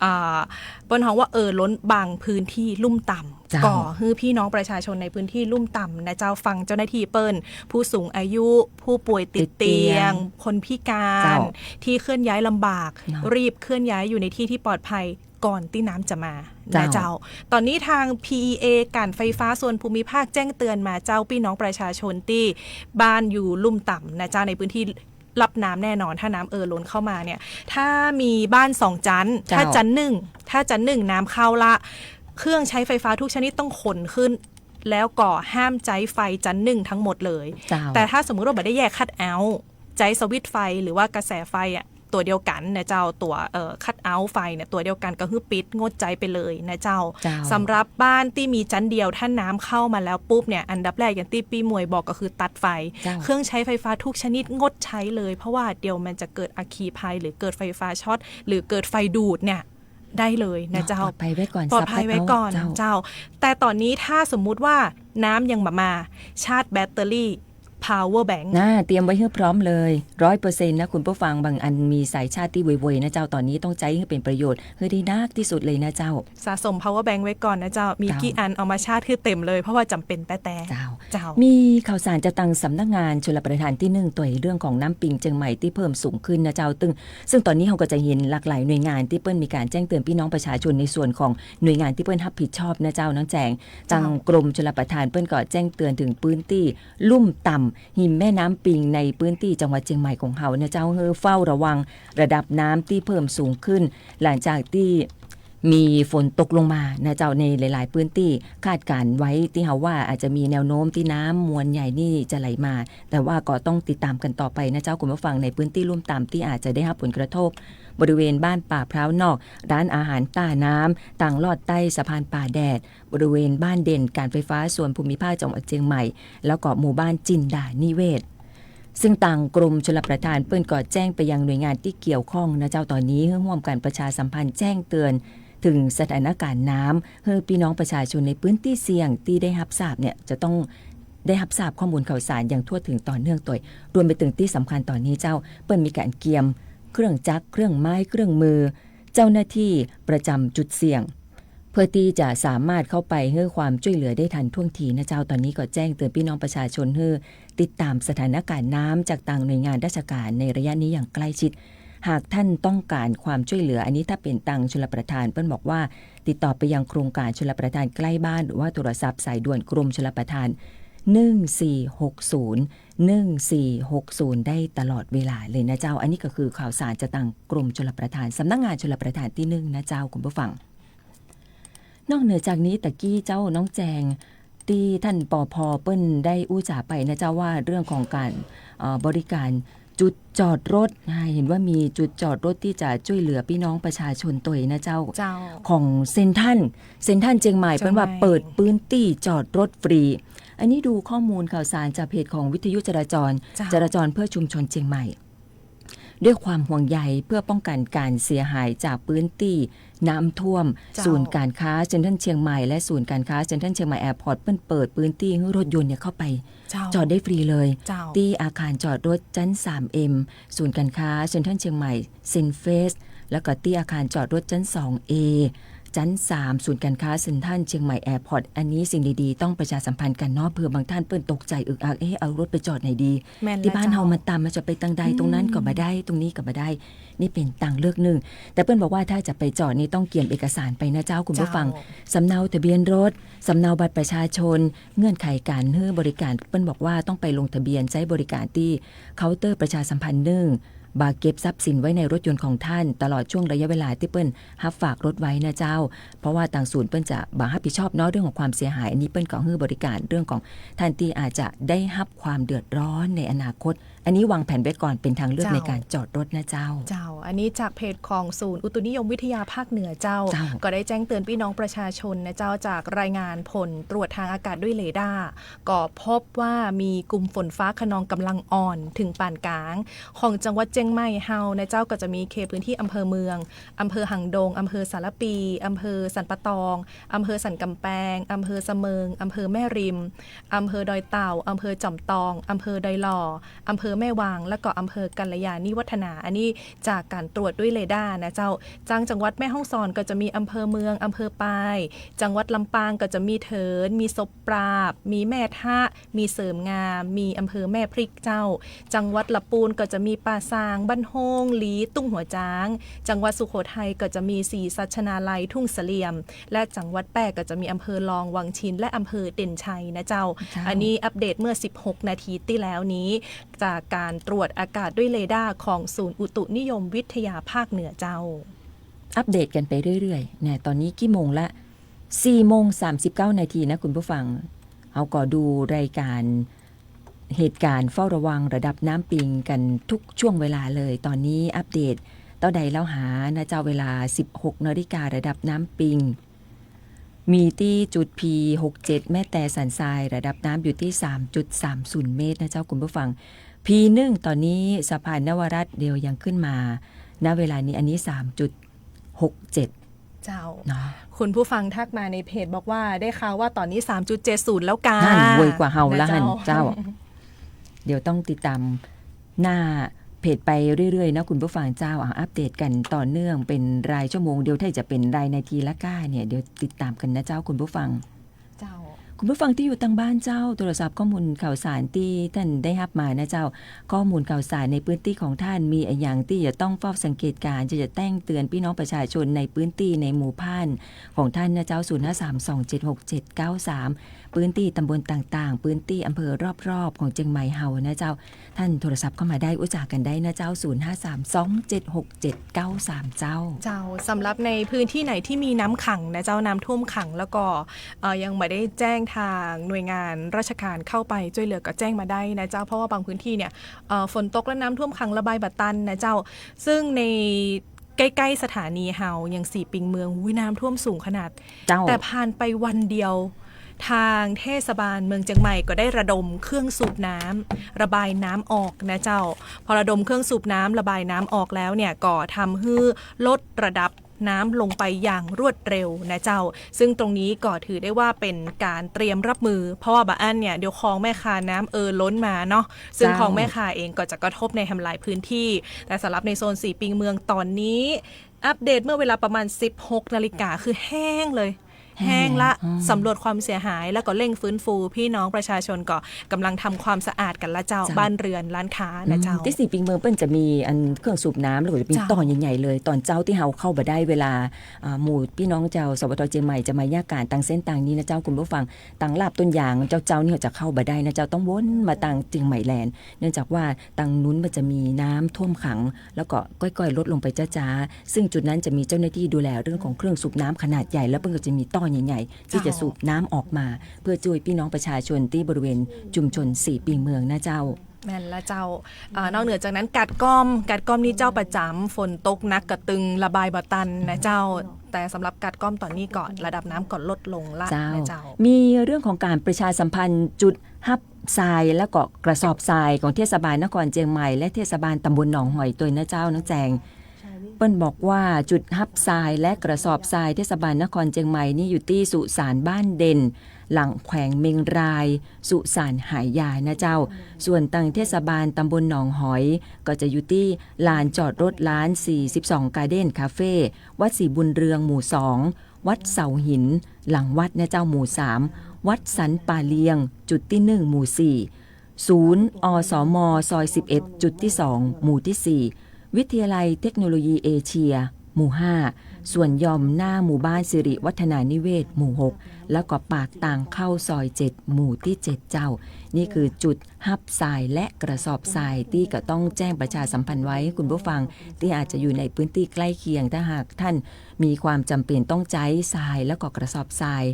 อ่า เปิ้นฮ้องว่าเอ่อล้นบางพื้นที่ลุ่มต่ำ เจ้า ก่อหื้อพี่น้องประชาชนในพื้นที่ลุ่มต่ำนะเจ้า ฟังเจ้าหน้าตี้เปิ้น ผู้สูงอายุ ผู้ป่วยติดเตียง ติดเตียง คนพิการ เจ้า ตี้เคลื่อนย้ายลำบาก เนาะ รีบเคลื่อนย้ายอยู่ในตี้ตี้ปลอดภัยก่อนตี้น้ำจะมา เจ้า นะเจ้า ต๋อนนี้ตาง พีอีเอ ก๋านไฟฟ้าส่วนภูมิภาคแจ้งเตือนมาเจ้า พี่น้องประชาชนตี้บ้านอยู่ลุ่มต่ำนะเจ้า ในพื้นที่ รับน้ำแน่นอน ถ้าน้ำเอ่อล้นเข้ามาเนี่ย ถ้ามีบ้านสองจั๊น เจ้า ถ้าจั๊นหนึ่ง ถ้าจั๊นหนึ่งน้ำเข้าละ เครื่องใจ๊ไฟฟ้าทุกชนิดต้องขนขึ้น แล้วก็ห้ามใจ๊ไฟจั๊นหนึ่งทั้งหมดเลย เจ้า แต่ถ้าสมมุติว่าบ่ได้แยกคัทเอาท์ ใจ๊สวิตช์ไฟหรือว่ากระแสไฟอะ ตั๋วเดียวกั๋นนะเจ้า ตั๋ว เอ่อ คัทเอาท์ไฟเนี่ยตั๋วเดียวกั๋น ก็คือปิดงดใจ๊ไปเลยนะเจ้า เจ้า สำหรับบ้านตี้มีจั๊นเดียว ถ้าน้ำเข้ามาแล้วปุ๊บเนี่ย อันดับแรกอย่างตี้ปี้หมวยบอกก็คือตัดไฟ เจ้า เครื่องใจ๊ไฟฟ้าทุกชนิดงดใจ๊เลย เพราะว่าเดี๋ยวมันจะเกิดอัคคีภัย หรือเกิดไฟฟ้าช็อต หรือเกิดไฟดูดเนี่ย ได้เลยนะเจ้า เนาะ ปลอดภัยไว้ก่อน ปลอดภัยไว้ก่อน เจ้า เจ้า แต่ต๋อนนี้ถ้าสมมุติว่าน้ำยังบ่มา ชาร์จแบตเตอรี่ power bank น่า เตรียมไว้หื้อพร้อมเลย ร้อยเปอร์เซ็นต์ นะคุณผู้ฟัง บางอันมีสายชาร์จตี้เวยๆ นะเจ้า ต๋อนนี้ต้องใจ๊หื้อเป๋นประโยชน์ หื้อได้นักตี้สุดเลยนะเจ้า สะสม power bank ไว้ก่อนนะเจ้า มี เจ้า กี่อันเอามาชาร์จหื้อเต๋มเลย เพราะว่าจ๋ำเป๋นแต๊ๆ เจ้า เจ้า มีข่าวสารจากตางสำนักงานชลประทานตี้นึ่งตวยเรื่องของน้ำปิงเจียงใหม่ตี้เพิ่มสูงขึ้นนะเจ้า ซึ่ง ซึ่งต๋อนนี้เฮาก็จะหันหลากหลายหน่วยงานตี้เปิ้นมีก๋านแจ้งเตือนปี้น้องประชาชนในส่วนของหน่วยงานตี้เปิ้นฮับผิดชอบนะเจ้า น้องแจง เจ้า ตางกรมชลประทานเปิ้นก็แจ้งเตือนเถิงพื้นตี้ลุ่มต่ำ ริมแม่น้ำปิงในพื้นตี้จังหวัดเจียงใหม่ของเฮานะเจ้า หื้อเฝ้าระวังระดับน้ำตี้เพิ่มสูงขึ้น หลังจากตี้มีฝนตกลงมานะเจ้า ในหลายๆ พื้นตี้ คาดการณ์ไว้ตี้เฮาว่าอาจจะมีแนวโน้มตี้น้ำมวลใหญ่นี่จะไหลมา แต่ว่าก็ต้องติดต๋ามกั๋นต่อไปนะเจ้าคุณผู้ฟัง ในพื้นตี้ลุ่มต่ำตี้อาจจะได้ฮับผลกระทบ บริเวณบ้านป่าพร้าวนอก ร้านอาหารต้าน้ำ ตางลอดใต้สะพานป่าแดด บริเวณบ้านเด่น ก๋านไฟฟ้าส่วนภูมิภาคจังหวัดเจียงใหม่ แล้วก็หมู่บ้านจินดานิเวศ ซึ่งตางกรมชลประทานเปิ้นก็แจ้งไปยังหน่วยงานตี้เกี่ยวข้องนะเจ้า ต๋อนนี้หื้อฮ่วมกั๋นประชาสัมพันธ์แจ้งเตือนเถิงสถานการณ์น้ำ หื้อปี้น้องประชาชนในพื้นตี้เสี่ยงตี้ได้ฮับทราบเนี่ย จะต้องได้ฮับทราบข้อมูลข่าวสารอย่างทั่วเถิงต่อเนื่องตวย รวมไปเถิงตี้สำคัญต๋อนนี้เจ้า เปิ้นมีก๋านเกียมเครื่องจักร เครื่องไม้ เครื่องมือ เจ้าหน้าตี้ประจ๋ำจุดเสี่ยง เพื่อตี้จะสามารถเข้าไปหื้อความจ้วยเหลือได้ทันท่วงทีนะเจ้า ต๋อนนี้ก็แจ้งเตือนปี้น้องประชาชนหื้อติดต๋ามสถานการณ์น้ำจากตางหน่วยงานราชการในระยะนี้อย่างใกล้ชิด หากท่านต้องการความจ้วยเหลือ อันนี้ถ้าเป๋นตางชลประทาน เปิ้นบอกว่าติดต่อไปยังโครงการชลประทานใกล้บ้าน หรือว่าโทรศัพท์สายด่วนกรมชลประทาน หนึ่งสี่หกศูนย์ หนึ่งสี่หกศูนย์ ได้ตลอดเวลาเลยนะเจ้า อันนี้ก็คือข่าวสารจากตางกรมชลประทาน สำนักงานชลประทานตี้นึ่งนะเจ้าคุณผู้ฟัง นอกเหนือจากนี้ตะกี้เจ้าน้องแจง ตี้ท่าน ปภ. เปิ้นได้อู้จ๋าไปนะเจ้า ว่าเรื่องของก๋าน เอ่อ บริการจุดจอดรถ อ่า หันว่ามีจุดจอดรถตี้จะจ้วยเหลือปี้น้องประชาชนตวยนะเจ้า เจ้า ของเซ็นทรัล เซ็นทรัลเจียงใหม่ เจียงใหม่ เปิ้นว่าเปิดพื้นตี้จอดรถฟรี อันนี้ดูข้อมูลข่าวสารจากเพจของวิทยุจราจร เจ้า จราจรเพื่อชุมชนเจียงใหม่ ด้วยความห่วงใยเพื่อป้องกันการเสียหายจากพื้นที่น้ำท่วม เจ้า ศูนย์การค้าเซ็นทรัลเชียงใหม่และศูนย์การค้าเซ็นทรัลเชียงใหม่แอร์พอร์ตเปิ้นเปิดพื้นที่หื้อรถยนต์เนี่ยเข้าไป เจ้า จอดได้ฟรีเลย เจ้า ตี้อาคารจอดรถชั้นสามเอ็ม ศูนย์การค้าเซ็นทรัลเชียงใหม่ เซนเฟส แล้วก็ตี้อาคารจอดรถชั้นสองเอ ชั้นสาม ศูนย์การค้าเซ็นทรัลเชียงใหม่แอร์พอร์ต อันนี้สิ่งดีๆ ต้องประชาสัมพันธ์กั๋นเนาะ เผื่อบางท่านเปิ้นตกใจ๋อึกอัก เอ๊ะ เอารถไปจอดไหนดี แม่นแล้ว ตี้บ้านเฮา เจ้า มันต่ำ มันจะไปตังใด อืม ตรงนั้นก็บ่ได้ ตรงนี้ก็บ่ได้ นี่เป๋นตางเลือกนึ่ง แต่เปิ้นบอกว่าถ้าจะไปจอดนี่ต้องเกียมเอกสารไปนะเจ้า คุณผู้ฟัง เจ้า สำเนาทะเบียนรถ สำเนาบัตรประชาชน เงื่อนไขก๋านหื้อบริการ เปิ้นบอกว่าต้องไปลงทะเบียนใจ๊บริการตี้เคาน์เตอร์ประชาสัมพันธ์นึ่ง บ่าเก็บทรัพย์สินไว้ในรถยนต์ของท่าน ตลอดช่วงระยะเวลาตี้เปิ้นฮับฝากรถไว้นะเจ้า เพราะว่าตางศูนย์เปิ้นจะบ่าฮับผิดชอบเนาะ เรื่องของความเสียหาย อันนี้เปิ้นก็หื้อบริการเรื่องของท่านตี้อาจจะได้ฮับความเดือดร้อนในอนาคต อันนี้วางแผนไว้ก่อน เป๋นตางเลือก เจ้า ในก๋านจอดรถนะเจ้า เจ้า อันนี้จากเพจของศูนย์อุตุนิยมวิทยาภาคเหนือเจ้า เจ้า ก็ได้แจ้งเตือนปี้น้องประชาชนนะเจ้า จากรายงานผลตรวจทางอากาศด้วยเรดาร์ ก็พบว่ามีกลุ่มฝนฟ้าคะนองก๋ำลังอ่อนเถิงปานก๋าง ของจังหวัดเจียงใหม่เฮานะเจ้า ก็จะมีเขตพื้นที่อำเภอเมือง อำเภอหางดง อำเภอสารภี อำเภอสันป่าตอง อำเภอสันก๋ำแปง อำเภอเสมิง อำเภอแม่ริม อำเภอดอยเต่า อำเภอจอมตอง อำเภอดอยหล่อ อำเภอแม่วาง แล้วก็อำเภอกัลยาณิวัฒนา อันนี้จากก๋านตรวจด้วยเรดาร์นะเจ้า จางจังหวัดแม่ฮ่องสอนก็จะมีอำเภอเมือง อำเภอปาย จังหวัดลำปางก็จะมีเถิน มีศพปราบ มีแม่ทะ มีเสริมงาม มีอำเภอแม่พริกเจ้า จังหวัดละปูนก็จะมีป่าซาง บ้านโฮ่ง หลี ตุ้งหัวจ๊าง จังหวัดสุโขทัยก็จะมีศรีสัชนาลัย ทุ่งเสลี่ยม และจังหวัดแป้ก็จะมีอำเภอลอง วังชิน และอำเภอเด่นชัยนะเจ้า เจ้า อันนี้อัปเดตเมื่อสิบหกนาทีตี้แล้วนี้ จากก๋านตรวจอากาศด้วยเรดาร์ของศูนย์อุตุนิยมวิทยาภาคเหนือเจ้า อัปเดตกั๋นไปเรื่อยๆ เนี่ย ตอนนี้กี่โมงละ สี่โมงสามสิบเก้านาทีนะคุณผู้ฟัง เฮาก็ดูรายการเหตุการณ์เฝ้าระวังระดับน้ำปิงกั๋นทุกช่วงเวลาเลย ตอนนี้อัปเดตเต้าใดแล้วหานะเจ้า เวลาสิบหกนาฬิกา ระดับน้ำปิง มีตี้จุด พี หกเจ็ด แม่แตสันทราย ระดับน้ำอยู่ตี้ สามจุดสามศูนย์เมตรนะเจ้าคุณผู้ฟัง พี หนึ่ง ตอนนี้สะพานนวรัตน์เดียวยังขึ้นมา ณ เวลานี้ อันนี้ สามจุดหกเจ็ด เจ้า เนาะ คุณผู้ฟังทักมาในเพจบอกว่าได้ข่าวว่าตอนนี้ สามจุดเจ็ดศูนย์ แล้วกา นั่น ไวกว่าเฮาละหั้น นะเจ้า เจ้า เดี๋ยวต้องติดตามหน้าเพจไปเรื่อยๆ นะคุณผู้ฟังเจ้า อ่ะ อัปเดตกั๋นต่อเนื่องเป๋นรายชั่วโมง เดี๋ยวถ้าจะเป๋นรายนาทีละก้าเนี่ย เดี๋ยวติดตามกั๋นนะเจ้าคุณผู้ฟัง เจ้า คุณผู้ฟังตี้อยู่ตางบ้านเจ้า ตรวจสอบข้อมูลข่าวสารตี้ต้านได้ฮับมานะเจ้า ข้อมูลข่าวสารในพื้นตี้ของต้านมีอะหยังตี้จะต้องเฝ้าสังเกตการณ์ จะ จะแจ้งเตือนปี้น้องประชาชนในพื้นตี้ในหมู่บ้านของต้านนะเจ้า ศูนย์ห้าสามสองเจ็ดหกเจ็ดเก้าสาม พื้นตี้ตำบลต่างๆ พื้นตี้อำเภอรอบๆ ของเจียงใหม่เฮานะเจ้า ต้านโทรศัพท์เข้ามาได้ อู้จ๋ากั๋นได้นะเจ้า ศูนย์ห้าสามสองเจ็ดหกเจ็ดเก้าสาม เจ้า เจ้า สำหรับในพื้นที่ไหนที่มีน้ำขังนะเจ้า น้ำท่วมขัง แล้วก็ เอ่อ ยังบ่ได้แจ้งตางหน่วยงานราชการเข้าไปจ้วยเหลือก็แจ้งมาได้นะเจ้า เพราะว่าบางพื้นที่เนี่ย เอ่อ ฝนตกแล้วน้ำท่วมขังระบายบ่ตันนะเจ้า ซึ่งในใก้ๆ สถานีเฮาอย่างสี่ปิงเมือง อุ๊ย น้ำท่วมสูงขนาด เจ้า แต่ผ่านไปวันเดียว ตางเทศบาลเมืองเจียงใหม่ก็ได้ระดมเครื่องสูบน้ำระบายน้ำออกนะเจ้า พอระดมเครื่องสูบน้ำระบายน้ำออกแล้วเนี่ย ก็ทำหื้อลดระดับน้ำลงไปอย่างรวดเร็วนะเจ้า ซึ่งตรงนี้ก็ถือได้ว่าเป๋นก๋านเตรียมรับมือ เพราะว่าบ่อั้นเนี่ย เดี๋ยวคลองแม่ข่าน้ำเอ่อล้นมาเนาะ ซึ่ง เจ้า คลองแม่ข่าเองก็จะกระทบในแหมหลายพื้นที่ แต่สำหรับในโซนสี่ปิงเมืองตอนนี้ อัปเดตเมื่อเวลาประมาณสิบหกนาฬิกา คือแห้งเลย แห้ง แห้งละ อืม สำรวจความเสียหาย แล้วก็เร่งฟื้นฟู พี่น้องประชาชนก็กำลังทำความสะอาดกั๋นละเจ้า เจ้า บ้านเรือนร้านค้านะเจ้า อืม ตี้สี่ปิงเมืองเปิ้นจะมีอันเครื่องสูบน้ำ แล้วก็จะมี เจ้า ต่อใหญ่ๆ เลย ตอนเจ๊าตี้เฮาเข้าบ่ได้ เวลา อ่า หมู่พี่น้องเจ้า สวท เจียงใหม่จะมาเยียะก๋านตางเส้นตางนี้นะเจ้าคุณผู้ฟัง ตางลาดต้นยางเจ้าๆ นี่จะเข้าบ่ได้นะเจ้า ต้องวนมาตางเจียงใหม่แลนด์ เนื่องจากว่าตางนู้นมันจะมีน้ำท่วมขัง แล้วก็ค่อยๆ ลดลงไปจ๊าๆ ซึ่งจุดนั้นจะมีเจ้าหน้าตี้ดูแลเรื่องของเครื่องสูบน้ำขนาดใหญ่ แล้วเปิ้นก็จะมีต่อใหญ่ๆ ตี้จะ เจ้า สูบน้ำออกมา เพื่อจ้วยพี่น้องประชาชนตี้บริเวณชุมชนสี่ปิงเมืองนะเจ้า แม่นละเจ้า อ่า นอกเหนือจากนั้นกาดก้อม กาดก้อมนี่เจ้าประจ๋ำ ฝนตกหนักก็ตึงระบายบ่ตันนะเจ้า แต่สำหรับกาดก้อมตอนนี้ก็ระดับน้ำก็ลดลงละ เจ้า นะเจ้า มีเรื่องของก๋านประชาสัมพันธ์จุดฮับ ทรายแล้วก็กระสอบทรายของเทศบาลนครเจียงใหม่และเทศบาลตำบลหนองหอยตวยนะเจ้าน้องแจง เปิ้นบอกว่าจุดฮับทรายและกระสอบทรายเทศบาลนครเจียงใหม่นี่อยู่ตี้สุสานบ้านเด่น หลังแขวงเมียงราย สุสานหายายนะเจ้า ส่วนตังเทศบาลตำบลหนองหอย ก็จะอยู่ตี้ลานจอดรถร้านสี่สิบสอง Garden Cafe วัดศรีบุญเรืองหมู่สอง วัดเสาหิน หลังวัดนะเจ้าหมู่สาม วัดสันป่าเลียง จุดตี้หนึ่ง หมู่สี่ ศูนย์ อสม ซอยสิบเอ็ด จุดตี้สอง หมู่ตี้สี่ วิทยาลัยเทคโนโลยีเอเชีย หมู่ห้า สวนหย่อมหน้าหมู่บ้านสิริวัฒนานิเวศ หมู่หก แล้วก็ปากตางเข้าซอยเจ็ด หมู่ตี้เจ็ดเจ้า นี่คือจุดฮับทรายและกระสอบทรายตี้ก็ต้องแจ้งประชาสัมพันธ์ไว้คุณผู้ฟังตี้อาจจะอยู่ในพื้นตี้ใก้เคียง ถ้าหากท่านมีความจ๋ำเป๋นต้องใจ๊ทรายแล้วก็กระสอบทราย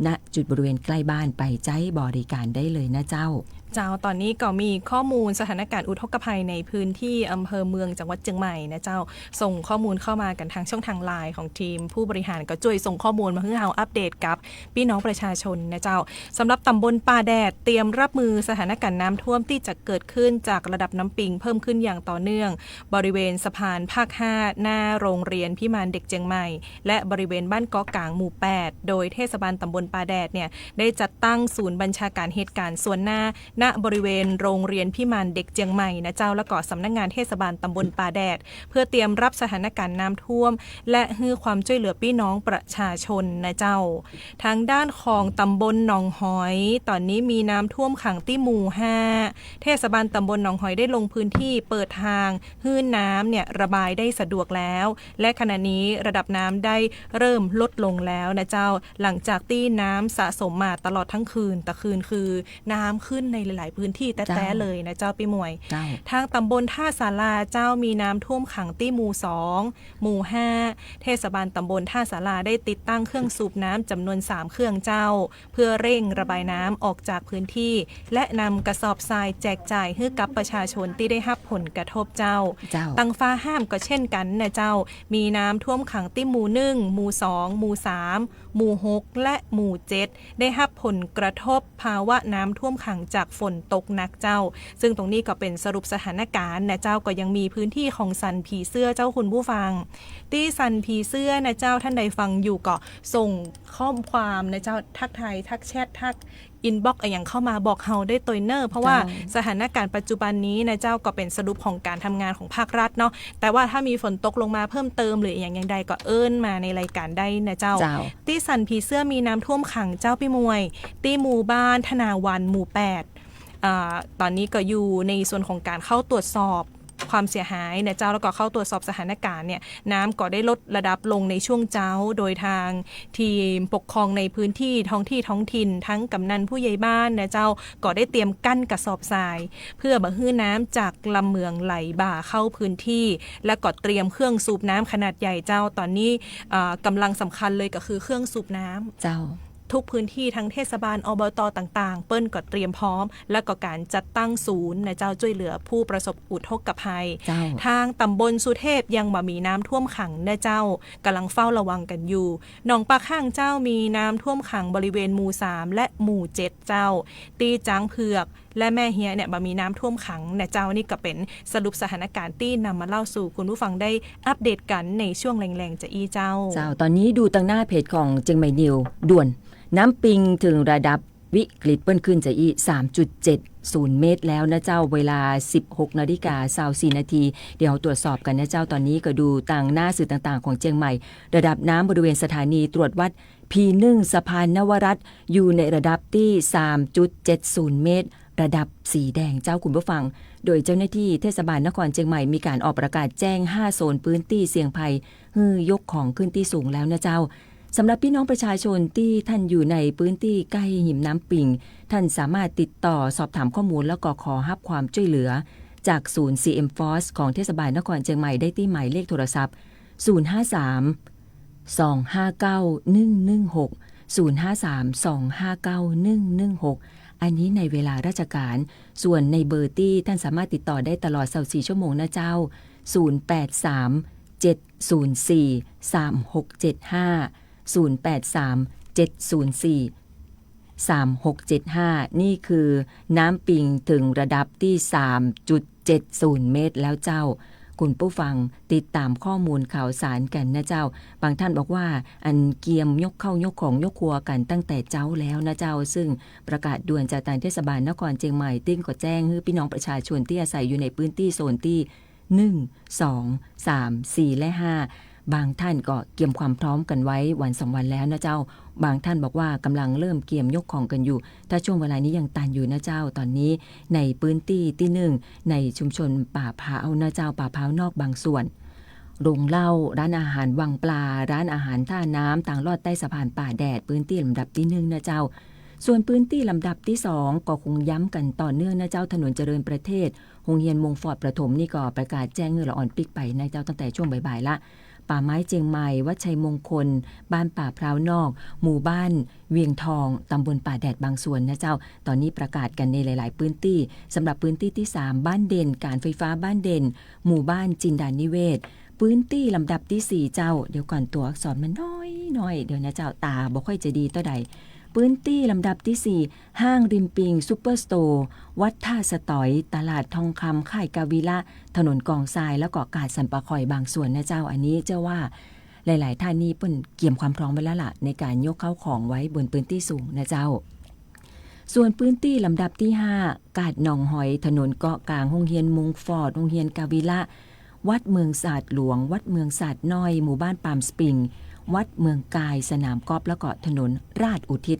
ณ จุดบริเวณใก้บ้านไปใจ๊บริก๋านได้เลยนะเจ้า เจ้า ต๋อนนี้ก็มีข้อมูลสถานก๋ารณ์อุทกภัยในพื้นตี้อำเภอเมืองจังหวัดเจียงใหม่นะเจ้า ส่งข้อมูลเข้ามากั๋นทางช่องทางไลน์ของทีมผู้บริหาร ก็จ้วยส่งข้อมูลมาหื้อเฮาอัปเดตกับปี้น้องประชาชนนะเจ้า สำหรับต๋ำบลป่าแดดเตรียมรับมือสถานก๋ารณ์น้ำท่วมตี้จะเกิดขึ้นจากระดับน้ำปิงเพิ่มขึ้นอย่างต่อเนื่อง บริเวณสะพานภาคห้า หน้าโรงเรียนพิมานเด็กเจียงใหม่ และบริเวณบ้านเกาะกลางหมู่แปด โดยเทศบาลต๋ำบลป่าแดดเนี่ย ได้จัดตั้งศูนย์บัญชาก๋ารเหตุก๋ารณ์ส่วนหน้า ณ บริเวณโรงเรียนพิมานเด็กเจียงใหม่นะเจ้า แล้วก็สำนักงานเทศบาลต๋ำบลป่าแดด เพื่อเตรียมรับสถานก๋ารณ์น้ำท่วม และหื้อความจ้วยเหลือปี้น้องประชาชนนะเจ้า ทางด้านของต๋ำบลหนองหอย ต๋อนนี้มีน้ำท่วมขังตี้หมู่ห้า เทศบาลต๋ำบลหนองหอยได้ลงพื้นตี้เปิดทางหื้อน้ำเนี่ยระบายได้สะดวกแล้ว และขณะนี้ระดับน้ำได้เริ่มลดลงแล้วนะเจ้า หลังจากตี้น้ำสะสมมาตลอดทั้งคืน ตะคืนคือน้ำขึ้นในหลายๆ พื้นตี้แต๊ๆ เจ้า เลยนะเจ้าปี้หมวย เจ้า ทางต๋ำบลท่าศาลาเจ้ามีน้ำท่วมขังตี้หมู่สอง หมู่ห้า เทศบาลต๋ำบลท่าศาลาได้ติดตั้งเครื่องสูบน้ำจ๋ำนวนสามเครื่องเจ้า เพื่อเร่งระบายน้ำออกจากพื้นตี้ และนำกระสอบทรายแจกจ่ายหื้อกับประชาชนตี้ได้ฮับผลกระทบเจ้า เจ้า ตังฟ้าห้ามก็เช่นกั๋นนะเจ้า มีน้ำท่วมขังตี้หมู่หนึ่ง หมู่สอง หมู่สาม หมู่หก และหมู่เจ็ด ได้ฮับผลกระทบภาวะน้ำท่วมขังจากฝนตกหนักเจ้า ซึ่งตรงนี้ก็เป๋นสรุปสถานก๋ารณ์นะเจ้า ก็ยังมีพื้นตี้ของสันผีเสื้อเจ้าคุณผู้ฟัง ตี้สันผีเสื้อนะเจ้า ท่านใดฟังอยู่ก็ส่งข้อความนะเจ้า ทักทาย ทักแชท ทักอินบ็อกซ์อะหยังเข้ามาบอกเฮาได้ตวยเน่อ เพราะว่า เจ้า สถานก๋ารณ์ปัจจุบันนี้นะเจ้า ก็เป๋นสรุปของก๋านทำงานของภาครัฐเนาะ แต่ว่าถ้ามีฝนตกลงมาเพิ่มเติมหรืออะหยังอย่างใดก็เอิ้นมาในรายก๋านได้นะเจ้า เจ้า ตี้สันผีเสื้อมีน้ำท่วมขังเจ้าปี้หมวย ตี้หมู่บ้านธนาวันหมู่แปด อ่า ต๋อนนี้ก็อยู่ในส่วนของก๋านเข้าตรวจสอบความเสียหายนะเจ้า แล้วก็เข้าตรวจสอบสถานก๋ารณ์เนี่ย น้ำก็ได้ลดระดับลงในช่วงเจ๊า โดยทางทีมปกครองในพื้นตี้ท้องตี้ท้องถิ่น ทั้งกำนันผู้ใหญ่บ้านนะเจ้า ก็ได้เตรียมกั้นกระสอบทราย เพื่อบ่หื้อน้ำจากลำเหมืองไหลบ่าเข้าพื้นตี้ และก็เตรียมเครื่องสูบน้ำขนาดใหญ่เจ้า ต๋อนนี้ อ่า กำลังสำคัญเลยก็คือเครื่องสูบน้ำ เจ้า ทุกพื้นตี้ทั้งเทศบาล อบต ต่างๆ เปิ้นก็เตรียมพร้อม และก็ก๋านจัดตั้งศูนย์นะเจ้า จ้วยเหลือผู้ประสบอุทกภัย เจ้า ทางต๋ำบลสุเทพยังบ่มีน้ำท่วมขังนะเจ้า ก๋ำลังเฝ้าระวังกั๋นอยู่ หนองปากฮ่างเจ้ามีน้ำท่วมขังบริเวณหมู่สาม และหมู่เจ็ดเจ้า ตี้จ๊างเผือก และแม่เฮียเนี่ยบ่มีน้ำท่วมขังนะเจ้า นี่ก็เป๋นสรุปสถานก๋ารณ์ตี้นำมาเล่าสู่คุณผู้ฟังได้อัปเดตกั๋นในช่วงแลงๆ จะอี้เจ้า เจ้า ต๋อนนี้ดูตังหน้าเพจของเจียงใหม่นิวส์ด่วน น้ำปิงเถิงระดับวิกฤตเปิ้นขึ้นจะอี้ สามจุดเจ็ดศูนย์เมตรแล้วนะเจ้า เวลา สิบหกนาฬิกาซาวสี่นาที เดี๋ยวตรวจสอบกั๋นนะเจ้า ต๋อนนี้ก็ดูตังหน้าสื่อต่างๆ ของเจียงใหม่ ระดับน้ำบริเวณสถานีตรวจวัด พีหนึ่ง สะพานนวรัตน์ อยู่ในระดับตี้ สามจุดเจ็ดศูนย์เมตร ระดับสีแดงเจ้าคุณผู้ฟัง โดยเจ้าหน้าตี้เทศบาลนครเจียงใหม่มีก๋านออกประกาศแจ้งห้าโซนพื้นตี้เสี่ยงภัย หื้อยกของขึ้นตี้สูงแล้วนะเจ้า สำหรับปี้น้องประชาชนตี้ท่านอยู่ในพื้นตี้ใก้ฮิมน้ำปิง ท่านสามารถติดต่อสอบถามข้อมูลแล้วก็ขอฮับความจ้วยเหลือ จากศูนย์ ซี เอ็ม Force ของเทศบาลนครเจียงใหม่ได้ตี้หมายเลขโทรศัพท์ ศูนย์ห้าสาม สองห้าเก้า หนึ่งหนึ่งหก ศูนย์ห้าสาม สองห้าเก้า หนึ่งหนึ่งหก อันนี้ในเวลาราชการ ส่วนในเบอร์ตี้ท่านสามารถติดต่อได้ตลอดซาวสี่ชั่วโมงนะเจ้า ศูนย์แปดสาม เจ็ดศูนย์สี่ สามหกเจ็ดห้า ศูนย์แปดสาม เจ็ดศูนย์สี่ สามหกเจ็ดห้า นี่คือน้ำปิงเถิงระดับตี้ สามจุดเจ็ดศูนย์เมตรแล้วเจ้า คุณผู้ฟังติดต๋ามข้อมูลข่าวสารกั๋นนะเจ้า บางท่านบอกว่า อันเกียมยกข้าวยกของยกครัวกั๋นตั้งแต่เจ๊าแล้วนะเจ้า ซึ่งประกาศด่วนจากตางเทศบาลนครเจียงใหม่ ซึ่งก็แจ้งหื้อปี้น้องประชาชนตี้อาศัยอยู่ในพื้นตี้โซนตี้ หนึ่ง สอง สาม สี่ และ ห้า บางท่านก็เกียมความพร้อมกั๋นไว้วันสองวันแล้วนะเจ้า บางท่านบอกว่าก่ำลังเริ่มเกียมยกของกั๋นอยู่ ถ้าช่วงเวลานี้ยังตันอยู่นะเจ้า ต๋อนนี้ในพื้นตี้ตี้หนึ่ง ในชุมชนป่าพร้าวนะเจ้า ป่าพร้าวนอกบางส่วน โรงเหล้า ร้านอาหารวังปลา ร้านอาหารต้าน้ำ ตางลอดใต้สะพานป่าแดด พื้นตี้ลำดับตี้หนึ่งนะเจ้า ส่วนพื้นตี้ลำดับตี้สอง ก็คงย้ำกั๋นต่อเนื่องนะเจ้า ถนนเจริญประเทศ โฮงเฮียนมงฟอร์ดประถมนี่ก็ประกาศแจ้งหื้อละอ่อนปิ๊กไปนะเจ้า ตั้งแต่ช่วงบ่ายๆ ละ ป่าไม้เจียงใหม่ วัดชัยมงคล บ้านป่าพร้าวนอก หมู่บ้านเวียงทอง ตำบลป่าแดดบางส่วนนะเจ้า ต๋อนนี้ประกาศกั๋นในหลายๆ พื้นตี้ สำหรับพื้นตี้ตี้สาม บ้านเด่น ก๋านไฟฟ้าบ้านเด่น หมู่บ้านจินดานิเวศ พื้นตี้ลำดับตี้สี่เจ้า เดี๋ยวก่อน ตั๋วอักษรมันน้อยๆ เดี๋ยวนะเจ้า ต๋าบ่ค่อยจะดีเต้าใด พื้นตี้ลำดับตี้สี่ ห้างริมปิง ซูเปอร์สโตร์ วัดท่าสะตอย ตลาดทองคำ ค่ายกาวิละ ถนนกองทราย แล้วก็กาดสันป่าคอยบางส่วนนะเจ้า อันนี้เจ้าว่าหลายๆ ท่านนี่เปิ้นเกียมความพร้อมไว้แล้วล่ะ ในก๋านยกข้าวของไว้บนพื้นตี้สูงนะเจ้า ส่วนพื้นตี้ลำดับตี้ห้า กาดหนองหอย ถนนเกาะกลาง โฮงเฮียนมงฟอร์ด โฮงเฮียนกาวิละ วัดเมืองสาดหลวง วัดเมืองสาดน้อย หมู่บ้านปาล์มสปริง วัดเมืองกาย สนามกอล์ฟ แล้วก็ถนนราชอุทิศ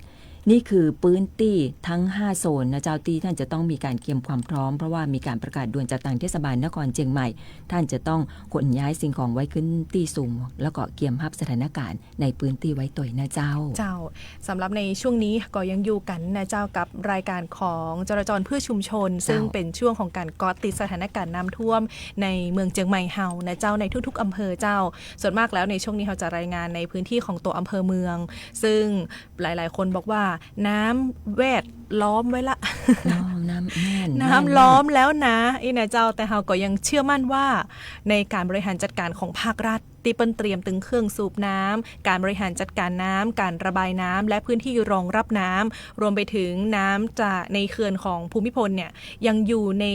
นี่คือพื้นตี้ตึงห้าโซนนะเจ้า ตี้ต้านจะต้องมีก๋านเกียมความพร้อม เพราะว่ามีก๋านประกาศด่วนจากตางเทศบาลนครเจียงใหม่ ต้านจะต้องขนย้ายสิ่งของไว้ขึ้นตี้สูง แล้วก็เกียมฮับสถานก๋ารณ์ในพื้นตี้ไว้ตวยนะเจ้า เจ้า สำหรับในช่วงนี้ก็ยังอยู่กั๋นนะเจ้า กับรายก๋านของจราจรเพื่อชุมชน เจ้า ซึ่งเป๋นช่วงของก๋านเกาะติดสถานก๋ารณ์น้ำท่วมในเมืองเจียงใหม่เฮานะเจ้า ในทุกๆ อำเภอเจ้า ส่วนมากแล้วในช่วงนี้เฮาจะรายงานในพื้นตี้ของตั๋วอำเภอเมือง ซึ่งหลายๆ คนบอกว่าน้ำแวดล้อมไว้ละ น้ำ น้ำแน่น น้ำล้อมแล้วนะ อี้นะเจ้า แต่เฮาก็ยังเชื่อมั่นว่าในก๋านบริหารจัดก๋ารของภาครัฐ ตี้เปิ้นเตรียมตึงเครื่องสูบน้ำ ก๋านบริหารจัดก๋ารน้ำ ก๋านระบายน้ำ และพื้นตี้รองรับน้ำ รวมไปถึงน้ำจากในเขื่อนของภูมิพลเนี่ย ยังอยู่ใน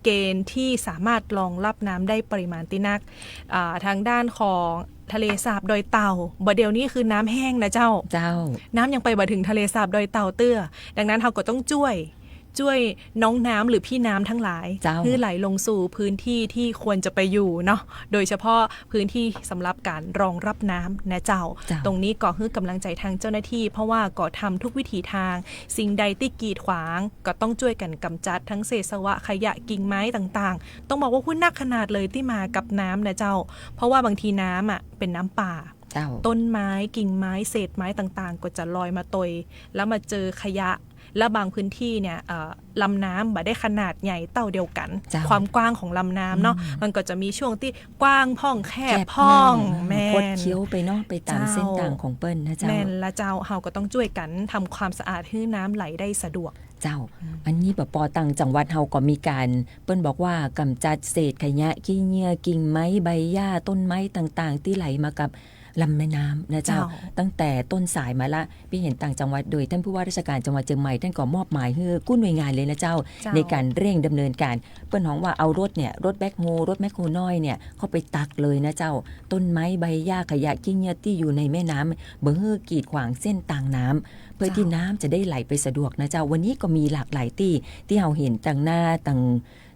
เกณฑ์ที่สามารถรองรับน้ำได้ปริมาณตี้นัก อ่า ทางด้านของทะเลสาบดอยเต่า บ่าเดี่ยวนี้คือน้ำแห้งนะเจ้า เจ้า น้ำยังไปบ่าเถิงทะเลสาบดอยเต่าเตื้อ ดังนั้นเฮาก็ต้องจ้วย จ้วยน้องน้ำหรือพี่น้ำทั้งหลาย เจ้า หื้อไหลลงสู่พื้นตี้ตี้ควรจะไปอยู่เนาะ โดยเฉพาะพื้นตี้สำหรับก๋านรองรับน้ำนะเจ้า เจ้า ตรงนี้ก็หื้อก๋ำลังใจ๋ตางเจ้าหน้าตี้ เพราะว่าก็ทำทุกวิถีตาง สิ่งใดตี้กีดขวางก็ต้องจ้วยกั๋นก๋ำจัด ตึงเศษสวะ ขยะ กิ่งไม้ต่างๆ ต้องบอกว่าหื้อนักขนาดเลยตี้มากับน้ำนะเจ้า เพราะว่าบางทีน้ำอะเป๋นน้ำป่า เจ้า ต้นไม้ กิ่งไม้ เศษไม้ต่างๆ ก็จะลอยมาตวย แล้วมาเจอขยะ และบางพื้นตี้เนี่ย เอ่อ ลำน้ำบ่ได้ขนาดใหญ่เต้าเดียวกั๋น เจ้า ความกว้างของลำน้ำเนาะ อืม มันก็จะมีช่วงตี้กว้างพ่องแคบพ่อง แคบพ่อง แม่น คดเคี้ยวไปเนาะ ไปต๋าม เจ้า เส้นตางของเปิ้นนะเจ้า แม่นละเจ้า เฮาก็ต้องจ้วยกั๋นทำความสะอาดหื้อน้ำไหลได้สะดวก เจ้า อืม อันนี้ปอปอตางจังหวัดเฮาก็มีก๋าน เปิ้นบอกว่าก๋ำจัดเศษขยะ ขี้เหยื่อ กิ่งไม้ ใบหญ้า ต้นไม้ต่างๆ ตี้ไหลมากับ ลำแม่น้ำนะเจ้า เจ้า ตั้งแต่ต้นสายมาละ ปี้หันต่างจังหวัด โดยต้านผู้ว่าราชก๋านจังหวัดเจียงใหม่ ต้านก็มอบหมายหื้อกู้หน่วยงานเลยนะเจ้า เจ้า ในก๋านเร่งดำเนินก๋าน เปิ้นฮ้องว่าเอารถเนี่ย รถแบ็คโฮ รถแมคโครน้อยเนี่ย เข้าไปตักเลยนะเจ้า ต้นไม้ ใบหญ้า ขยะ ขี้เหยื่อตี้อยู่ในแม่น้ำ บ่หื้อกีดขวางเส้นตางน้ำ เพื่อตี้ เจ้า น้ำจะได้ไหลไปสะดวกนะเจ้า วันนี้ก็มีหลากหลายตี้ ตี้เฮาหันตางหน้าตาง